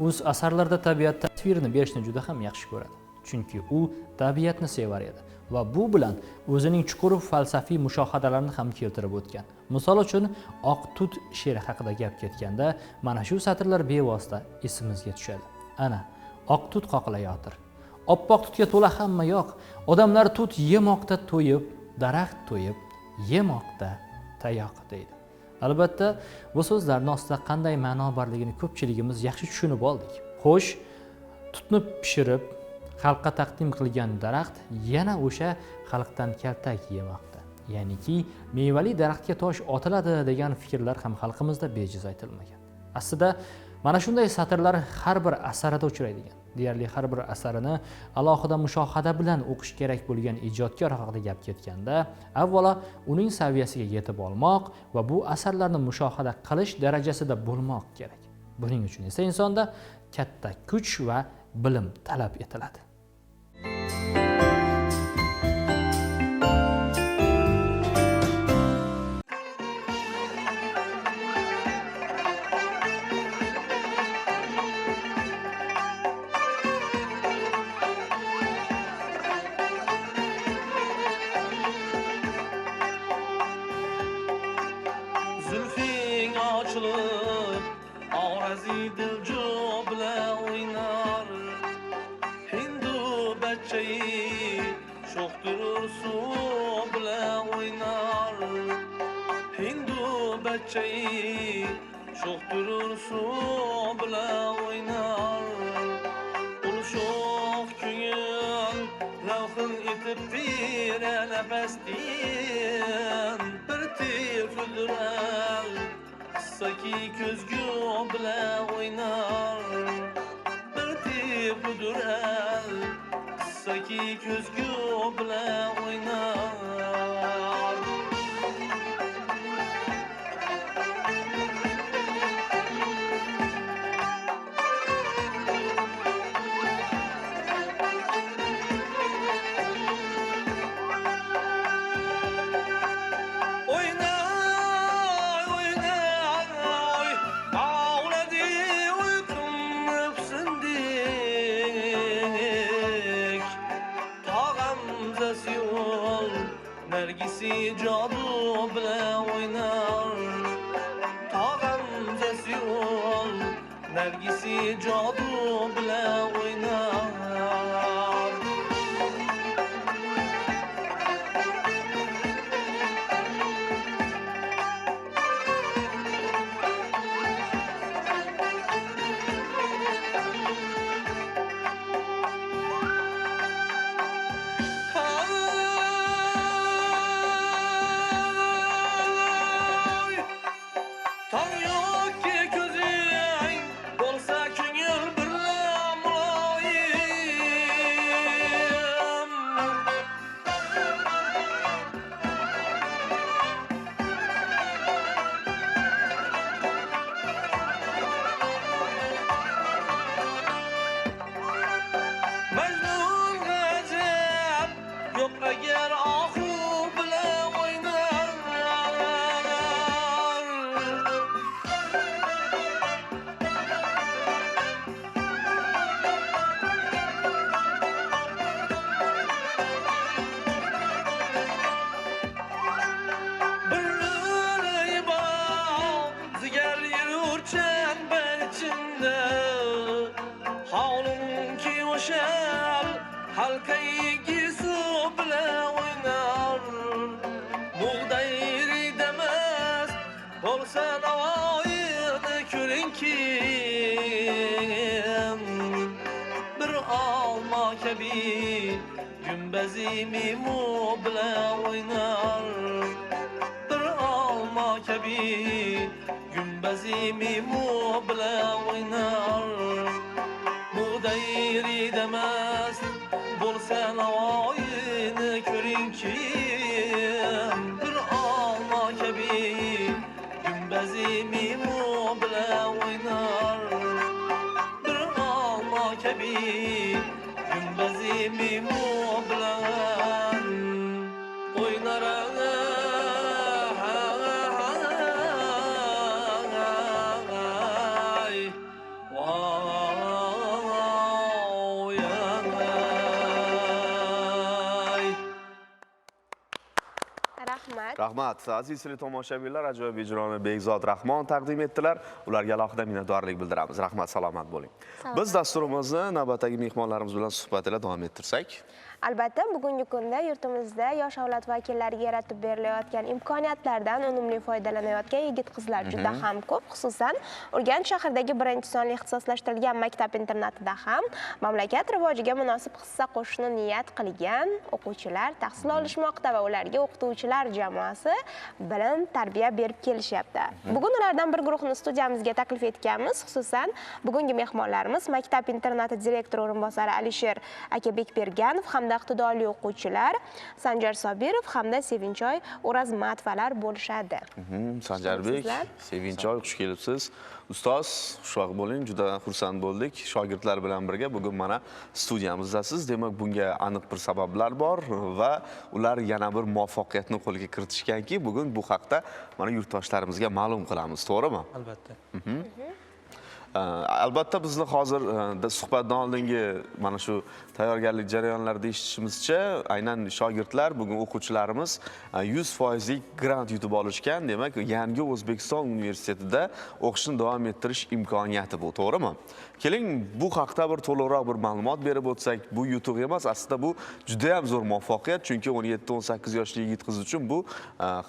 o'z asarlarida tabiat tasvirini berishni juda ham yaxshi ko'radi. Chunki u tabiatni sevar edi va bu bilan o'zining chuqur falsafiy mushohadalarini ham keltirib o'tgan. Misol uchun, Oq tut she'ri haqida gap ketganda mana shu satrlar bevosita esimizga tushadi. Ana, oq tut qoqilayotir. Oppoq tutga to'la hamma yoq. Odamlar tut yemoqda to'yib, daraxt to'yib, yemoqda tayoq deydi. Albatta, bu so'zlarning ostida qanday ma'no borligini ko'pchiligimiz yaxshi tushunib oldik. Xo'sh, tutni pishirib xalqqa taqdim qilgan daraxt yana o'sha xalqdan kaltak yemoqda. Ya'niki mevali daraxtga tosh otiladi degan fikrlar ham xalqimizda bejiz aytilmagan. Aslida Mana shunday satrlar har bir asarida uchraydigan, deyarli har bir asarini alohida mushohada bilan o'qish kerak bo'lgan ijodkor haqida gap ketganda, avvalo uning saviyasiga yetib olmoq va bu asarlarni mushohada qilish darajasida bo'lmoq kerak. Buning uchun esa insonda katta kuch va bilim talab etiladi. Zulfing ochilib, orazi dilju bilan o'ynar. Hindu bachchayi sho'xtirur suv bilan o'ynar. Hindu bachchayi sho'xtirur suv bilan o'ynar. Ul sho'x ko'ngil lavhin etib tira nafasdin bir tir kuldirar. Qissaki ko'zgu bilan o'ynar. Bir tir kuldirar. Qissaki ko'zgu bilan o'ynar. Oynay, oynay, ağladı uykum öpsündük. Tağamzası yol, nergisi cadu bilan oynar. Tağamzası yol, nergisi cadu bilan oynar. Ay, tong yo'qki ko'zing bo'lsa ko'ngil birla muloyim. Majnun g'ajab yo'q agar ohu bilan o'ynar. Bir lo'li bor, zigar yurur chambar ichida. Hovlimki o'shal halqaygi suv bilan o'ynar. Bug'doyri demas bo'lsa navoiyni ko'ringki. Bir olma kabi gumbazi mimu bilan o'ynar. Bir olma kabi gumbazi mimu bilan o'ynar. Bug'doyri demas bo'lsa navoiyni ko'ringki. Bir olma kabi gumbazi mimu bilan o'ynar. Bir olma kabi gumbazi mimu bilan o'ynar. Ay, voy, ay. Rahmat. Rahmat. Aziz tomoshabinlar, ajoyib ijroni Bekzod Rahmon taqdim etdilar. Ularga alohida minnatdorlik bildiramiz. Rahmat, salomat bo'ling. Biz dasturimizni navbatdagi mehmonlarimiz bilan suhbat ila davom ettirsak. Albatta, bugungi kunda yurtimizda yosh avlod vakillariga yaratib berilayotgan imkoniyatlardan unumli foydalanayotgan yigit-qizlar juda ham ko'p. Xususan, Urganch shahridagi 1-sonli ixtisoslashtirilgan maktab-internatida ham mamlakat rivojiga munosib hissa qo'shishni niyat qilgan o'quvchilar tahsil olishmoqda va ularga o'qituvchilar jamoasi bilim, tarbiya berib kelishyapti. Bugun ulardan bir guruhni studiyamizga taklif etganmiz. Xususan, bugungi mehmonlarimiz maktab-internati direktori o'rinbosari Alisher Akabekberganov hamda iqtidorli o'quvchilar Sanjar Sobirov hamda Sevinchoy O'razmatovalar bo'lishadi. Sanjarbek, Sevinchoy, xush kelibsiz. Ustoz, xushvaqt bo'ling, juda xursand bo'ldik. Shogirdlar bilan birga bugun mana studiyamizdasiz. Demak, bunga aniq bir sabablar bor va ular yana bir muvaffaqiyatni qo'lga kiritishganki, bugun bu haqda mana yurtdoshlarimizga ma'lum qilamiz, to'g'rimi? Albatta. Albatta bizni hozir suhbatdan oldingi mana shu tayyorgarlik jarayonlarida eshitishimizcha, aynan shogirdlar, bugun o'quvchilarimiz 100%lik grant yutib olishgan. Demak, Yangi O'zbekiston universitetida o'qishni davom ettirish imkoniyati bu, to'g'rimi? Keling, bu haqda bir to'liqroq bir ma'lumot berib o'tsak. Bu yutuq emas, aslida bu juda ham zo'r muvaffaqiyat, chunki 17-18 yoshli yigit qiz uchun bu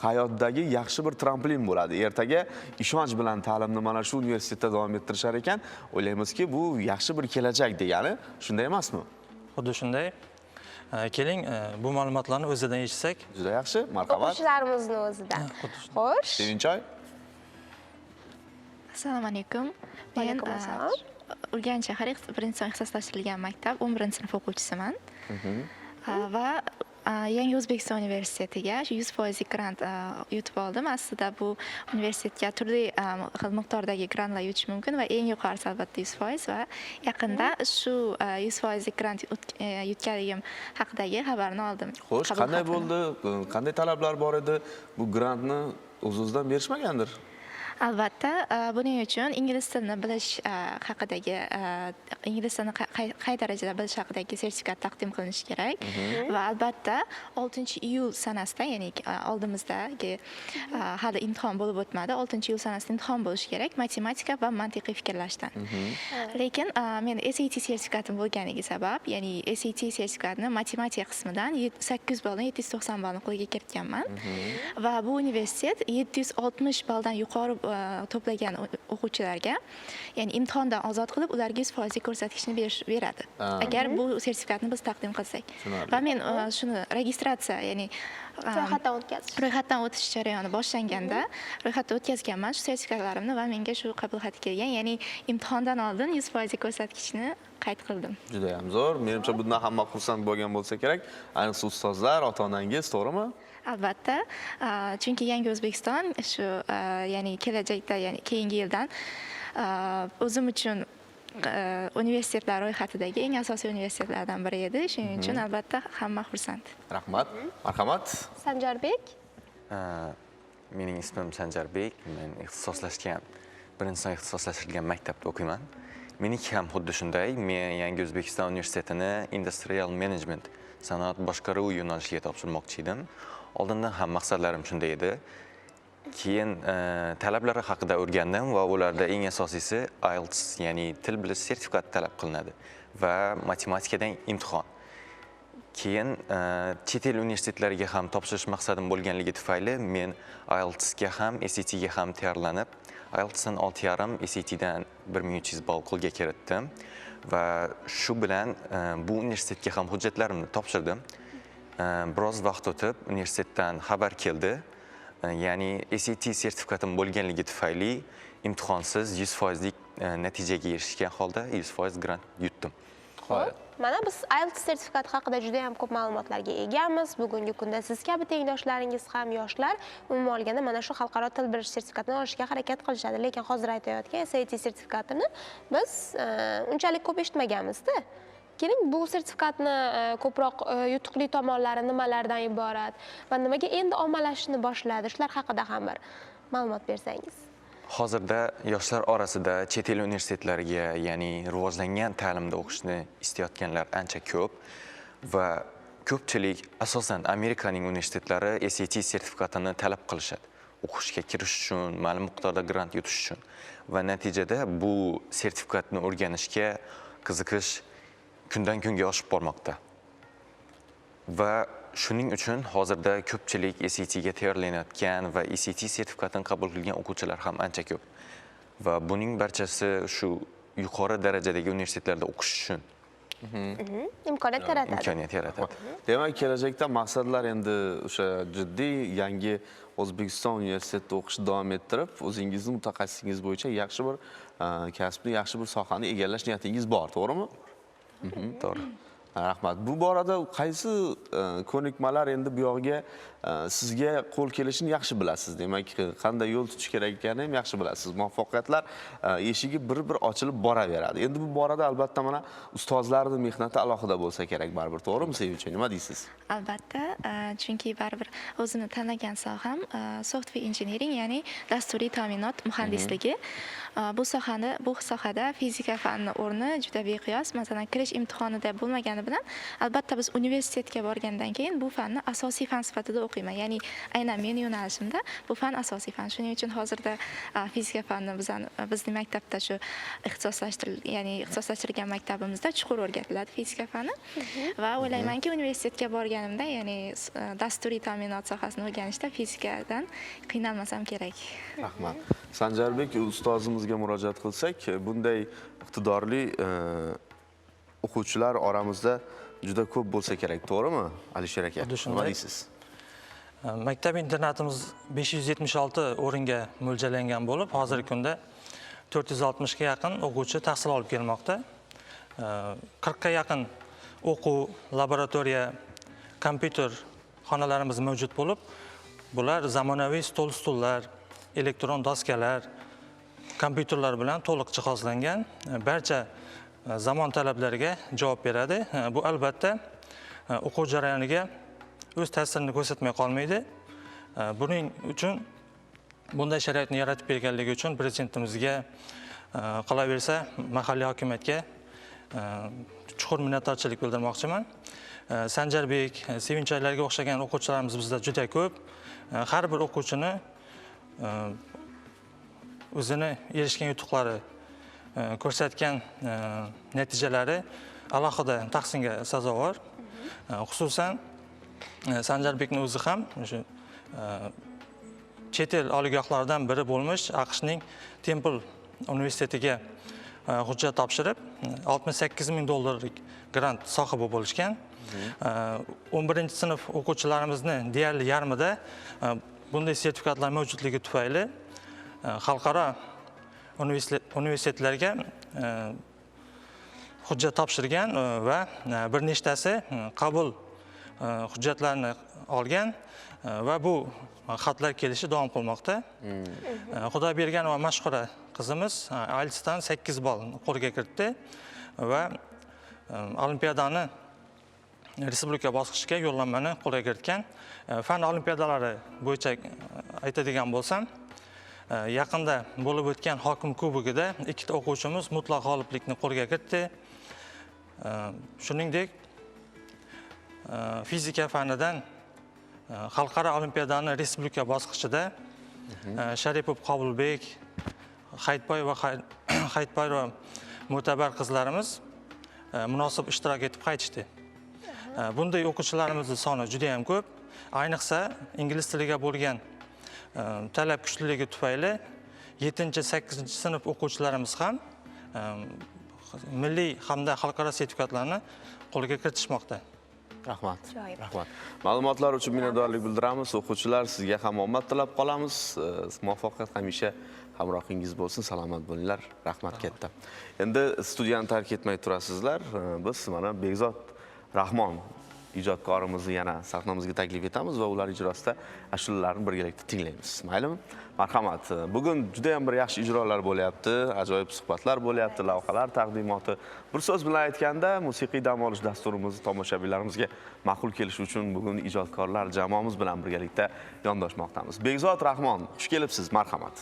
hayotdagi yaxshi bir trampolin bo'ladi. Ertaga ishonch bilan ta'limni mana shu universitetda davom ettirishar ekan, o'ylaymizki, bu yaxshi bir kelajak degani, shunday emasmi? Xuddi shunday. Keling, bu ma'lumotlarni o'zidan eshitsak. Juda yaxshi, marhamat. O'quvchilarimizni o'zidan. Xo'sh. Sevinchoy. Assalomu alaykum. Men Urganch shahar 1-sonli ixtisoslashtirilgan maktab 11-sinf o'quvchisiman. Va Yangi O'zbekiston universitetiga 100% grant yutib oldim. Aslida bu universitetga turli xil miqdordagi grantlar yutish mumkin va eng yuqorisi albatta 100% va yaqinda shu 100% grant yutganligim haqidagi xabarni oldim. Xo'sh, qanday bo'ldi? Qanday talablar bor edi? Bu grantni o'z-o'zidan berishmagandir? Albatta, buning uchun ingliz tilini bilish haqidagi, ingliz tilini qay darajada bilish haqidagi sertifikat taqdim qilinishi kerak. Va albatta 6-iyul sanasida, ya'ni oldimizdagi hali imtihon bo'lib o'tmadi, 6-iyul sanasida imtihon bo'lishi kerak matematika va mantiqiy fikrlashdan. Lekin men SAT sertifikatim bo'lganligi sabab, ya'ni SAT sertifikatini matematika qismidan 800 balldan 790 ballni qo'lga kiritganman. Va bu universitet 760 balldan yuqori to'plagan o'quvchilarga, ya'ni imtihondan ozod qilib, ularga 100% ko'rsatkichni beradi. Agar bu sertifikatni biz taqdim qilsak. Va men shuni registratsiya, ya'ni ro'yxatdan o'tkazish. Ro'yxatdan o'tish jarayoni boshlanganda ro'yxatdan o'tkazganman shu sertifikatlarimni va menga shu qabul xati kelgan, ya'ni imtihondan oldin 100% ko'rsatkichni qayd qildim. Juda ham zo'r. Menimcha bundan hamma xursand bo'lgan bo'lsa kerak. Ayniqsa ustozlar, ota-onangiz, to'g'rimi? Albatta, chunki Yangi O'zbekiston shu, ya'ni kelajakda, ya'ni keyingi yildan o'zim uchun universitetlar ro'yxatidagi eng asosiy universitetlardan biri edi. Shuning uchun albatta hamma xursand. Rahmat. Marhamat. Sanjarbek. Mening ismim Sanjarbek. Men ixtisoslashgan, 1-sonli ixtisoslashtirilgan maktabda o'qiyman. Meniki ham xuddi shunday. Men Yangi O'zbekiston universitetini Industrial Management, sanoat boshqaruvi yo'nalishiga topshirmoqchi edim. Oldindan ham maqsadlarim shunday edi. Keyin talablari haqida o'rgandim va ularda eng asosiysi IELTS, ya'ni til bilish sertifikati talab qilinadi va matematikadan imtihon. Keyin chet el universitetlariga ham topshirish maqsadim bo'lganligi tufayli men IELTSga ham, SATga ham tayyorlanib, IELTSdan 6,5, SATdan 1300 ball qo'lga kiritdim va shu bilan bu universitetga ham hujjatlarimni topshirdim. Biroz vaqt o'tib universitetdan xabar keldi. Ya'ni SAT sertifikatim bo'lganligi tufayli imtihonsiz 100%lik natijaga erishgan holda 100% grant yutdim. Xo'p, mana biz IELTS sertifikati haqida juda ham ko'p ma'lumotlarga egamiz. Bugungi kunda siz kabi tengdoshlaringiz ham yoshlar umuman olganda mana shu xalqaro til bilish sertifikatini olishga harakat qilishadi. Lekin hozir aytayotgan SAT sertifikatini biz unchalik ko'p eshitmaganmiz-da. Keling, bu sertifikatni ko'proq yutuqli tomonlari nimalardan iborat va nimaga endi ommalashishni boshladi, shular haqida ham bir ma'lumot bersangiz. Hozirda yoshlar orasida chet el universitetlariga, ya'ni rivojlangan ta'limda o'qishni istayotganlar ancha ko'p va ko'pchilik, asosan Amerikaning universitetlari SAT sertifikatini talab qilishadi. O'qishga kirish uchun, ma'lum miqdorda grant yutish uchun va natijada bu sertifikatni o'rganishga qiziqish kundan kunga oshib bormoqda. Va shuning uchun hozirda ko'pchilik SATga tayyorlanayotgan va SAT sertifikatini qabul qilgan o'quvchilar ham ancha ko'p. Va buning barchasi shu yuqori darajadagi universitetlarda o'qish uchun imkoniyat yaratadi. Imkoniyat yaratadi. Demak, kelajakda maqsadlar endi o'sha jiddiy yangi O'zbekiston universitetida o'qishni davom ettirib, o'zingizni mutaxassisingiz bo'yicha yaxshi bir kasbni, yaxshi bir sohani egallash niyatingiz bor, to'g'rimi? To'g'ri. Rahmat. Bu borada qaysi ko'nikmalar endi bu yog'iga sizga qo'l kelishini yaxshi bilasiz. Demak, qanday yo'l tutish kerak ekanini ham yaxshi bilasiz. Muvaffaqiyatlar eshigi bir-bir ochilib boraveradi. Endi bu borada albatta mana ustozlarning mehnati alohida bo'lsa kerak baribir, to'g'rimi Sevinch? Nima deysiz? Albatta, chunki baribir o'zimni tanlagan soham software engineering, ya'ni dasturiy ta'minot muhandisligi. Bu sohada fizika fanini o'rni juda beqiyos. Masalan, kirish imtihonida bo'lmagani bilan albatta biz universitetga borgandan keyin bu fanni asosiy fan sifatida o'qiyman. Ya'ni aynan meni yo'nalishimda bu fan asosiy fan. Shuning uchun hozirda fizika fanni bizning maktabda shu ixtisoslashtirilgan maktabimizda chuqur o'rgatiladi fizika fani. Va o'ylaymanki, universitetga borganimda, ya'ni dasturiy ta'minot sohasini o'rganishda fizikadan qiynalmasam kerak. Rahmat. Sanjarbek ustozimizga murojaat qilsak, bunday iqtidorli o'quvchilar oramizda juda ko'p bo'lsa kerak, to'g'rimi Alisher aka? Nima deysiz? Maktab internatimiz 576 o'ringa mo'ljallangan bo'lib, hozirgi kunda 460 ga yaqin o'quvchi tahsil olib kelmoqda. 40 ga yaqin o'quv, laboratoriya, kompyuter xonalarimiz mavjud bo'lib, bular zamonaviy stol-stullar, elektron doskalar, kompyuterlar bilan to'liq jihozlangan, barcha zamon talablariga javob beradi. Bu albatta o'quv jarayoniga o'z ta'sirini ko'rsatmay qolmaydi. Buning uchun bunday sharoitni yaratib berganligi uchun prezidentimizga, qolaversa mahalliy hokimiyatga chuqur minnatdorchilik bildirmoqchiman. Sanjarbek, Sevinchaylarga o'xshagan o'quvchilarimiz bizda juda ko'p. Har bir o'quvchini o'zini erishgan yutuqlari, ko'rsatgan natijalari alohida tahsinga sazovor. Xususan Sanjarbekning o'zi ham o'sha chet el oliygohlaridan biri bo'lmish AQShning Temple universitetiga hujjat topshirib, 68 ming dollarlik grant sohibi bo'lishgan. 11-sinf o'quvchilarimizni deyarli yarmida bunday sertifikatlar mavjudligi tufayli xalqaro universitetlarga hujjat topshirgan va bir nechtasi qabul hujjatlarini olgan va bu xatlar kelishi davom qilmoqda. Xudoybergan va Mashhura qizimiz IELTSdan 8 ball qo'lga kiritdi va olimpiadani respublika bosqichiga yo'llanmani qo'lga kiritgan. Fan olimpiadalari bo'yicha aytadigan bo'lsam, yaqinda bo'lib o'tgan hokim kubogida ikkita o'quvchimiz mutlaq g'oliblikni qo'lga kiritdi. Shuningdek, fizika fanidan xalqaro olimpiadani respublika bosqichida Sharipov Qobulbek, Hayitboy va Mo'tabar qizlarimiz munosib ishtirok etib qaytishdi. Bunday o'quvchilarimizning soni juda ham ko'p. Ayniqsa ingliz tiliga bo'lgan talab kuchliligi tufayli 7-8-sinf o'quvchilarimiz ham milliy hamda xalqaro sertifikatlarni qo'lga kiritishmoqda. Rahmat. Rahmat. Ma'lumotlar uchun minnatdorlik bildiramiz. O'quvchilar, sizga ham omad tilab qolamiz. Muvaffaqiyat hamisha hamrohingiz bo'lsin. Salomat bo'linglar. Rahmat katta. Endi studiyani tark etmay turasizlar. Biz mana Bekzod Rahmon ijodkorimizni yana sahnamizga taklif etamiz va ular ijrosida ashulalarni birgalikda tinglaymiz. Maylimi? Marhamat. Bugun juda ham bir yaxshi ijrolar bo'lyapti, ajoyib suhbatlar bo'lyapti, lavhalar taqdimoti. Bir so'z bilan aytganda, musiqiy dam olish dasturimizni tomoshabinlarimizga ma'qul kelishi uchun bugun ijodkorlar jamoamiz bilan birgalikda yondoshmoqdamiz. Bekzod Rahmon, xush kelibsiz, marhamat.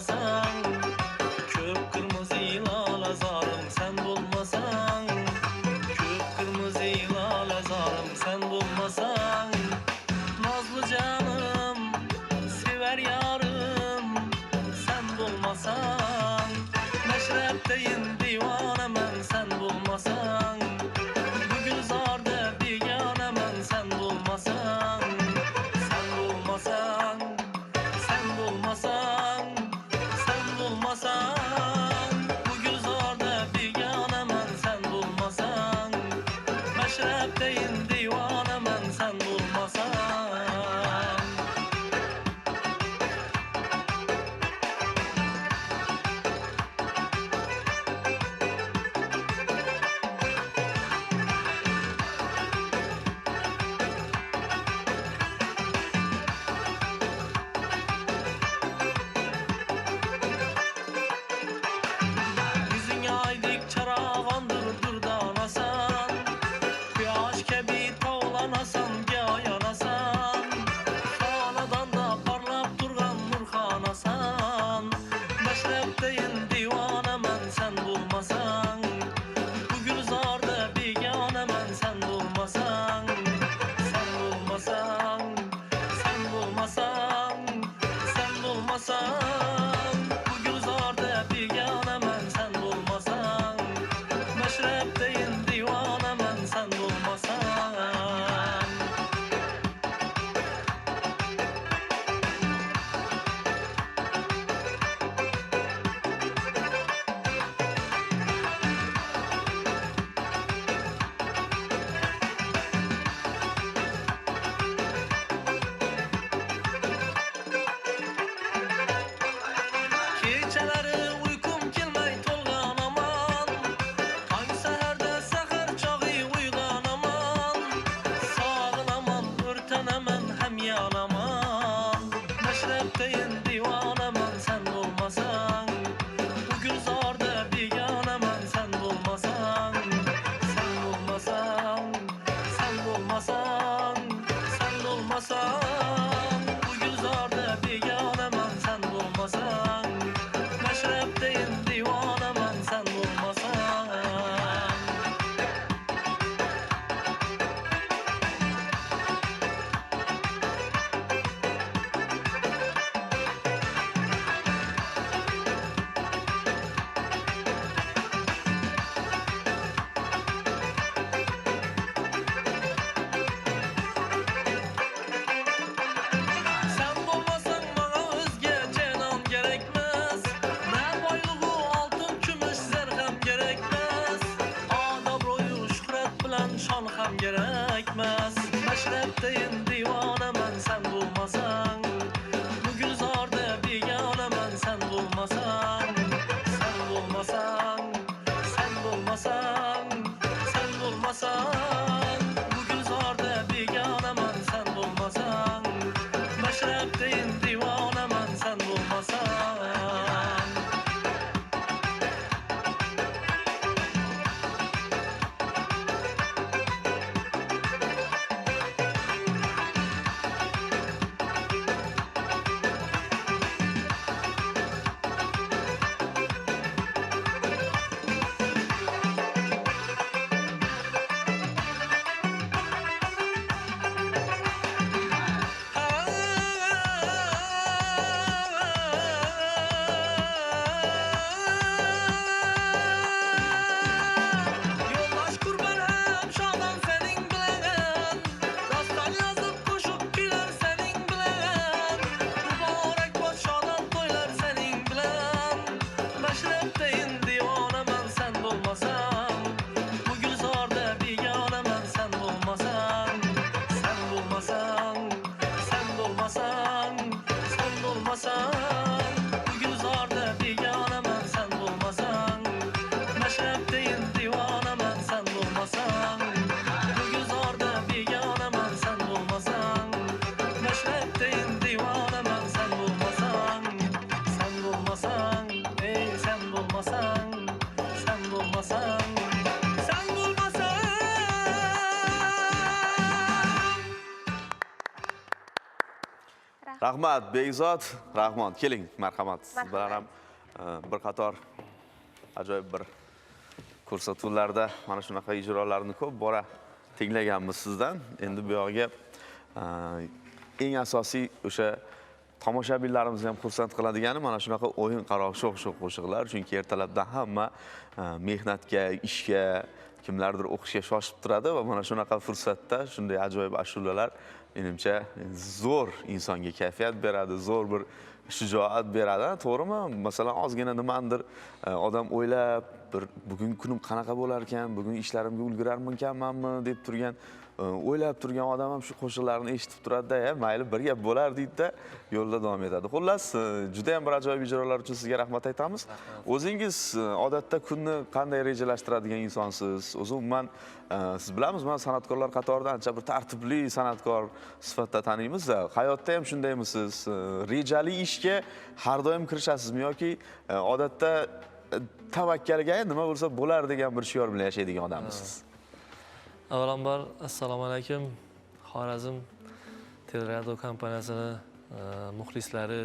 bo'lmasang, ko'p qirmizi lolazorim sen bo'lmasang, ko'p qirmizi lolazorim sen bo'lmasang, nozli jonim, sevar yorim sen bo'lmasang, mashrabdayin devonaman sen bo'lmasang, bu gulzorda begonaman sen bo'lmasang, sen bo'lmasang, sen bo'lmasang, sen bo'lmasang, bu gulzorda begonaman sen bo'lmasang, mashrabdayin devonaman sen bo'lmasang. Yüzün aydik çarağandır durdanasan, Quyosh kabi tovlanasan, goyanasan, Xonadonda parlab turgan nurxonasan, Mashrabdayin devonaman sen bo'lmasang, bu gulzorda begonaman sen bo'lmasang, sen bo'lmasang, sen bo'lmasang, sen bo'lmasang, bu gulzorda begonaman sen bo'lmasang, mashrabdayin devonaman sen bo'lmasang. Kechalari uyqum kelmay to'lg'anaman, tong saharda sahar chog'i uyg'onaman, sog'inaman, o'rtanaman, ham yonaman, mashrabdayin devonaman sen bo'lmasang, bu gulzorda begonaman sen bo'lmasang, sen bo'lmasang, sen bo'lmasang, sen bo'lmasang, bu gulzorda begonaman sen bo'lmasang, mashrabda Rahmat Bekzod Rahmon, keling, marhamat. Siz bilan ham bir qator ajoyib bir ko'rsatuvlarda mana shunaqa ijrolarni ko'p bora tinglaganmiz sizdan. Endi bu yog'iga eng asosiy o'sha tomoshabinlarimizni ham xursand qiladigani mana shunaqa o'yinqaroq sho'x-sho'x qo'shiqlar. Chunki ertalabdan hamma mehnatga, ishga, kimlardir o'qishga shoshib turadi va mana shunaqa fursatda shunday ajoyib ashulalar menimcha zo'r insonga kayfiyat beradi, zo'r bir shijoat beradi, to'g'rimi? Masalan, ozgina nimandir odam o'ylab, bir bugun kunim qanaqa bo'lar ekan, bugun ishlarimga ulgurarmikanmanmi deb turgan, o'ylab turgan odam ham shu qo'shiqlarni eshitib turadi-da, ya mayli bir gap bo'lar deydi-da, yo'lda davom etadi. Xullas, juda ham bir ajoyib ijrolar uchun sizga rahmat aytamiz. O'zingiz odatda kunni qanday rejalashtiradigan insonsiz? O'zi umuman siz bilamiz, mana san'atkorlar qatorida ancha bir tartibli san'atkor sifatida taniymiz-da. Hayotda ham shundaymisiz? Rejali ishga har doim kirishasizmi yoki odatda tavakkalga nima bo'lsa bo'lar degan bir shior bilan yashaydigan odammisiz? Avvalambor assalomu alaykum. Xorazm teleradio kompaniyasini muxlislari,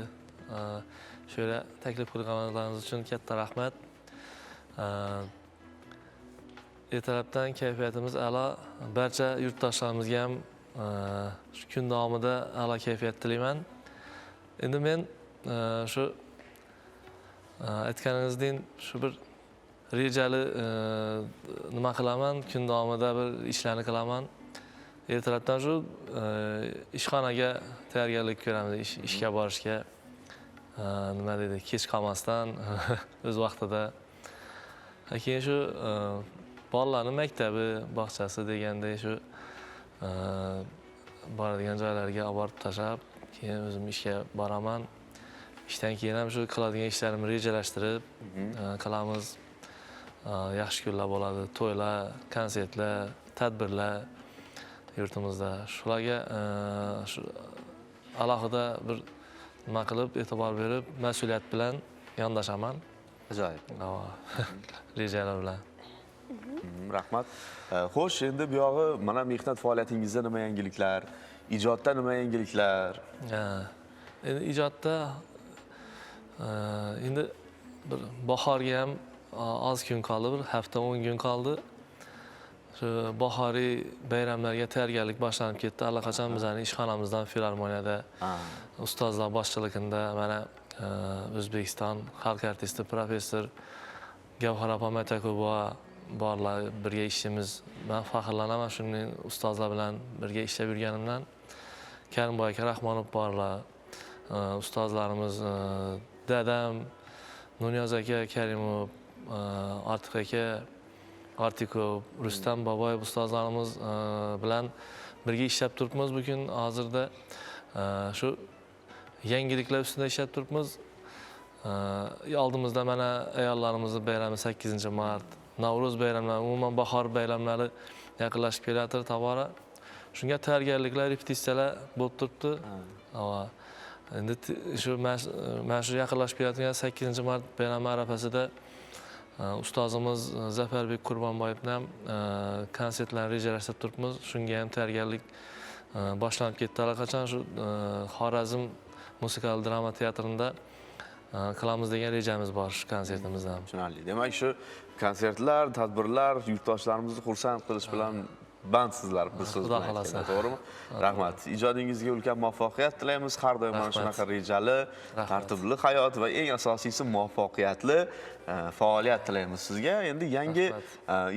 shu yerga taklif qilganlaringiz uchun katta rahmat. Ertalabdan kayfiyatimiz a'lo. Barcha yurtdoshlarimizga ham shu kun davomida a'lo kayfiyat tilayman. Endi men shu aytganingizdek shu bir rejali nima qilaman, kun davomida bir ishlarni qilaman. Ertalabdan shu ishxonaga tayyorgarlik ko'ramiz, ishga borishga, nima deydi, kech qolmasdan o'z vaqtida. Keyin shu bolalarning maktabi, bog'chasi degandek shu boradigan joylarga olib borib tashlab, keyin o'zim ishga boraman. Ishdan keyin ham shu qiladigan ishlarimni rejalashtirib qilamiz. Yaxshi kunlar bo'ladi, to'ylar, konsertlar, tadbirlar yurtimizda. Shularga shu alohida bir nima qilib, e'tibor berib, mas'uliyat bilan yondashaman. Ajoyib. Rejalar bilan. Rahmat. Xo'sh, endi bu yog'i mana mehnat faoliyatingizda nima yangiliklar, ijodda nima yangiliklar? Endi ijodda endi bir bahorga ham oz kun qoldi, bir hafta 10 kun qoldi. Shu bahoriy bayramlarga tayyorgarlik boshlanib ketdi. Allaqachon bizning ishxonamizdan filarmoniyada ustozlar boshchiligida mana O'zbekiston xalq artisti professor Gavhar opa Matakova borlar, birga ishlaymiz. Men faxrlanaman shunday ustozlar bilan birga ishlab yurganimdan. Karimboy aka Rahmonov borlar, ustozlarimiz, dadam Nurniyoz aka Karimov, Ortiq aka Artikov, Rustam Boboyev ustozlarimiz bilan birga ishlab turibmiz bugun hozirda. Shu yangiliklar ustida ishlab turibmiz. Oldimizda mana ayollarimizni bayrami 8-mart, Navro'z bayramlari, umuman bahor bayramlari yaqinlashib kelayotir tobora. Shunga tayyorgarliklar, repetitsiyalar bo'lib turibdi. Endi shu mana shu yaqinlashib kelayotgan 8-mart bayrami arafasida ustozimiz Zafarbek Qurbonboyevni ham konsertlarni rejalashtirib turibmiz. Shunga ham tayyorgarlik boshlanib ketdi. Allaqachon shu Xorazm musikal drama teatrida qilamiz degan rejamiz bor shu konsertimizda ham. Tushunarli. Demak, shu konsertlar, tadbirlar yurtdoshlarimizni xursand qilish bilan bandsizlar, bir so'z bilan aytganda, to'g'rimi? Rahmat. Ijodingizga ulkan muvaffaqiyat tilaymiz. Har doim mana shunaqa rejali, tartibli hayot va eng asosiysi muvaffaqiyatli faoliyat tilaymiz sizga. Endi yangi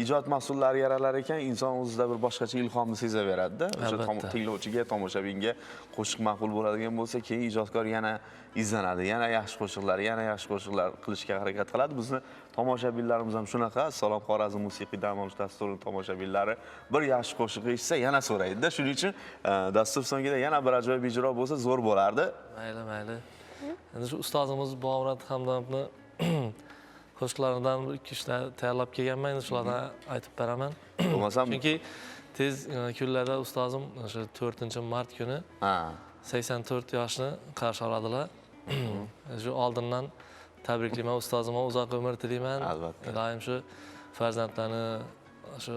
ijod mahsullari yaralar ekan, inson o'zida bir boshqacha ilhomni sezaveradi-da. O'sha tinglovchiga, tomoshabinga qo'shiq ma'qul bo'ladigan bo'lsa, keyin ijodkor yana izlanadi, yana yaxshi qo'shiqlar, yana yaxshi qo'shiqlar qilishga harakat qiladi. Bizni tomoshabinlarimiz ham shunaqa. Salom Xorazm musiqiy dam olish dasturining tomoshabinlari bir yaxshi qo'shiq eshitsa yana so'raydi-da. Shuning uchun dastur so'ngida yana bir ajoyib ijro bo'lsa zo'r bo'lardi. Mayli, mayli. Endi shu ustozimiz Bobomurod Hamdamovni qo'shiqlaridan bir ikki uchta tayyorlab kelganman, endi shulardan aytib beraman. Bo'lmasam, chunki tez kunlarda ustozim o'sha 4-mart kuni 84 yoshni qarshi oladilar. Shu oldindan tabriklayman ustozimga, uzoq umr tilayman. Albatta. Ilohim shu farzandlarni, shu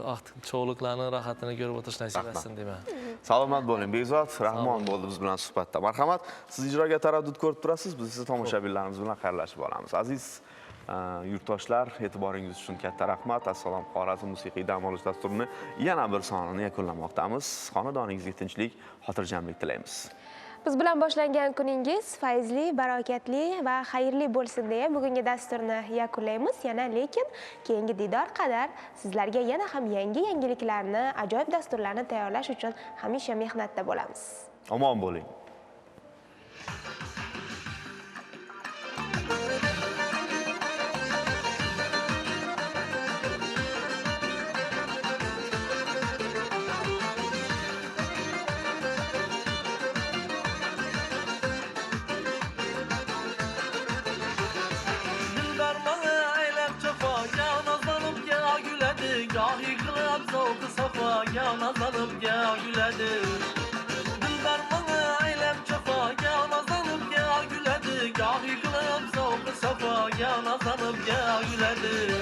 cho'g'liqlarni rohatini ko'rib o'tirish nasib etsin deyman. Salomat bo'ling. Bekzod Rahmon bo'ldi biz bilan suhbatda. Marhamat, siz ijroga taraddud ko'rib turasiz, biz esa tomoshabinlarimiz bilan xayrlashib olamiz. Aziz yurtdoshlar, e'tiboringiz uchun katta rahmat. Assalom Xorazm musiqiy dam olish dasturini yana bir sonini yakunlamoqdamiz. Xonadoningizga tinchlik, xotirjamlik tilaymiz. Biz bilan boshlangan kuningiz fayzli, barakatli va xayrli bo'lsin deya bugungi dasturni yakunlaymiz. Yana lekin keyingi diydor qadar sizlarga yana ham yangi yangiliklarni, ajoyib dasturlarni tayyorlash uchun hamisha mehnatda bo'lamiz. Omon bo'ling. Nazlanıp ya güledi. Dilber bana eylem cefa ya nazlanıp ya güledi. Gahi kılıp zavkı safa ya nazlanıp ya güledi.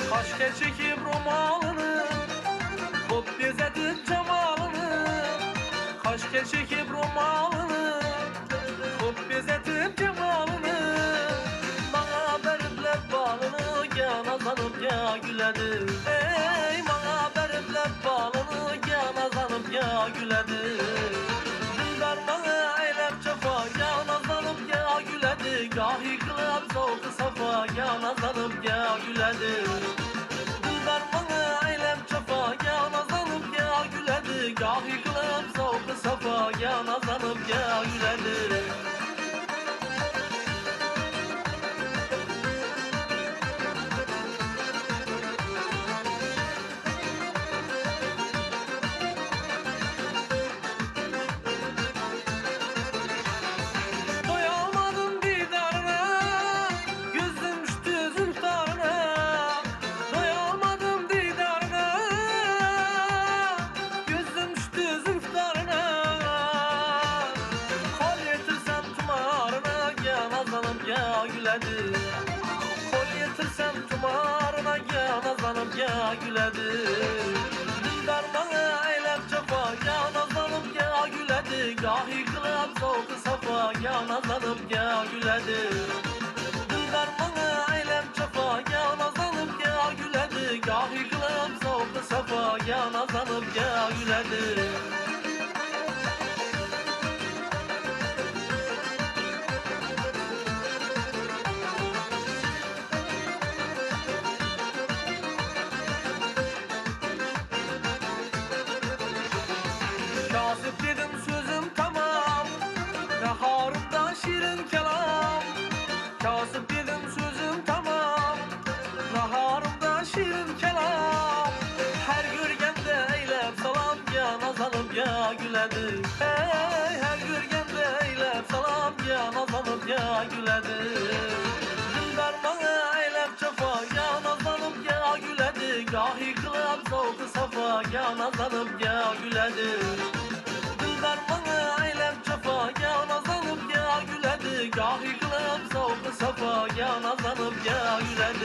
Kaşke çekip romalını, hop bezetip cemalını. Kaşke çekip romalını, hop bezetip cemalını. Bana berip leb balını, ya nazlanıp ya güledi. Ey bana berip leb balını, ya nazlanıp ya güledi. Dilber bana eylem cefa, ya nazlanıp ya güledi. Gahi kılıp zavkı safa, ya nazlanıp ya güledi. Dilber bana eylem cefa, ya nazlanıp ya güledi. Gahi kılıp zavkı safa, ya nazlanıp ya güledi. Doyamadım didarına, gözüm düştü zülftarına. Doyamadım didarına, gözüm düştü zülftarına. Kol yetirsem tumarına, ya nazlanıp ya güledi. Kol yetirsem tumarına, ya nazlanıp ya güledi. Dilber bana eylem cefa, ya nazlanıp ya güledi. Gahi kılıp zavkı safa, ya nazlanıp ya güledi. Dilber bana eylem cefa, ya nazlanıp ya güledi. Gahi kılıp zavkı safa, ya nazlanıp ya güledi. Kasip dedim sözüm tamam, naharımda şirin kelam. Kasip dedim sözüm tamam, naharımda şirin kelam. Her görgende eylep salam, ya nazlanıp ya güledi. Ey her görgende eylep salam, ya nazlanıp ya güledi. Dilber bana eylep cefa, ya nazlanıp ya güledi. Gahi kılıp zavkı safa, ya nazlanıp ya güledi. Dilber bana eylem cefa, ya nazlanıp ya güledi. Gahi kılıp zavkı safa, ya nazlanıp ya güledi.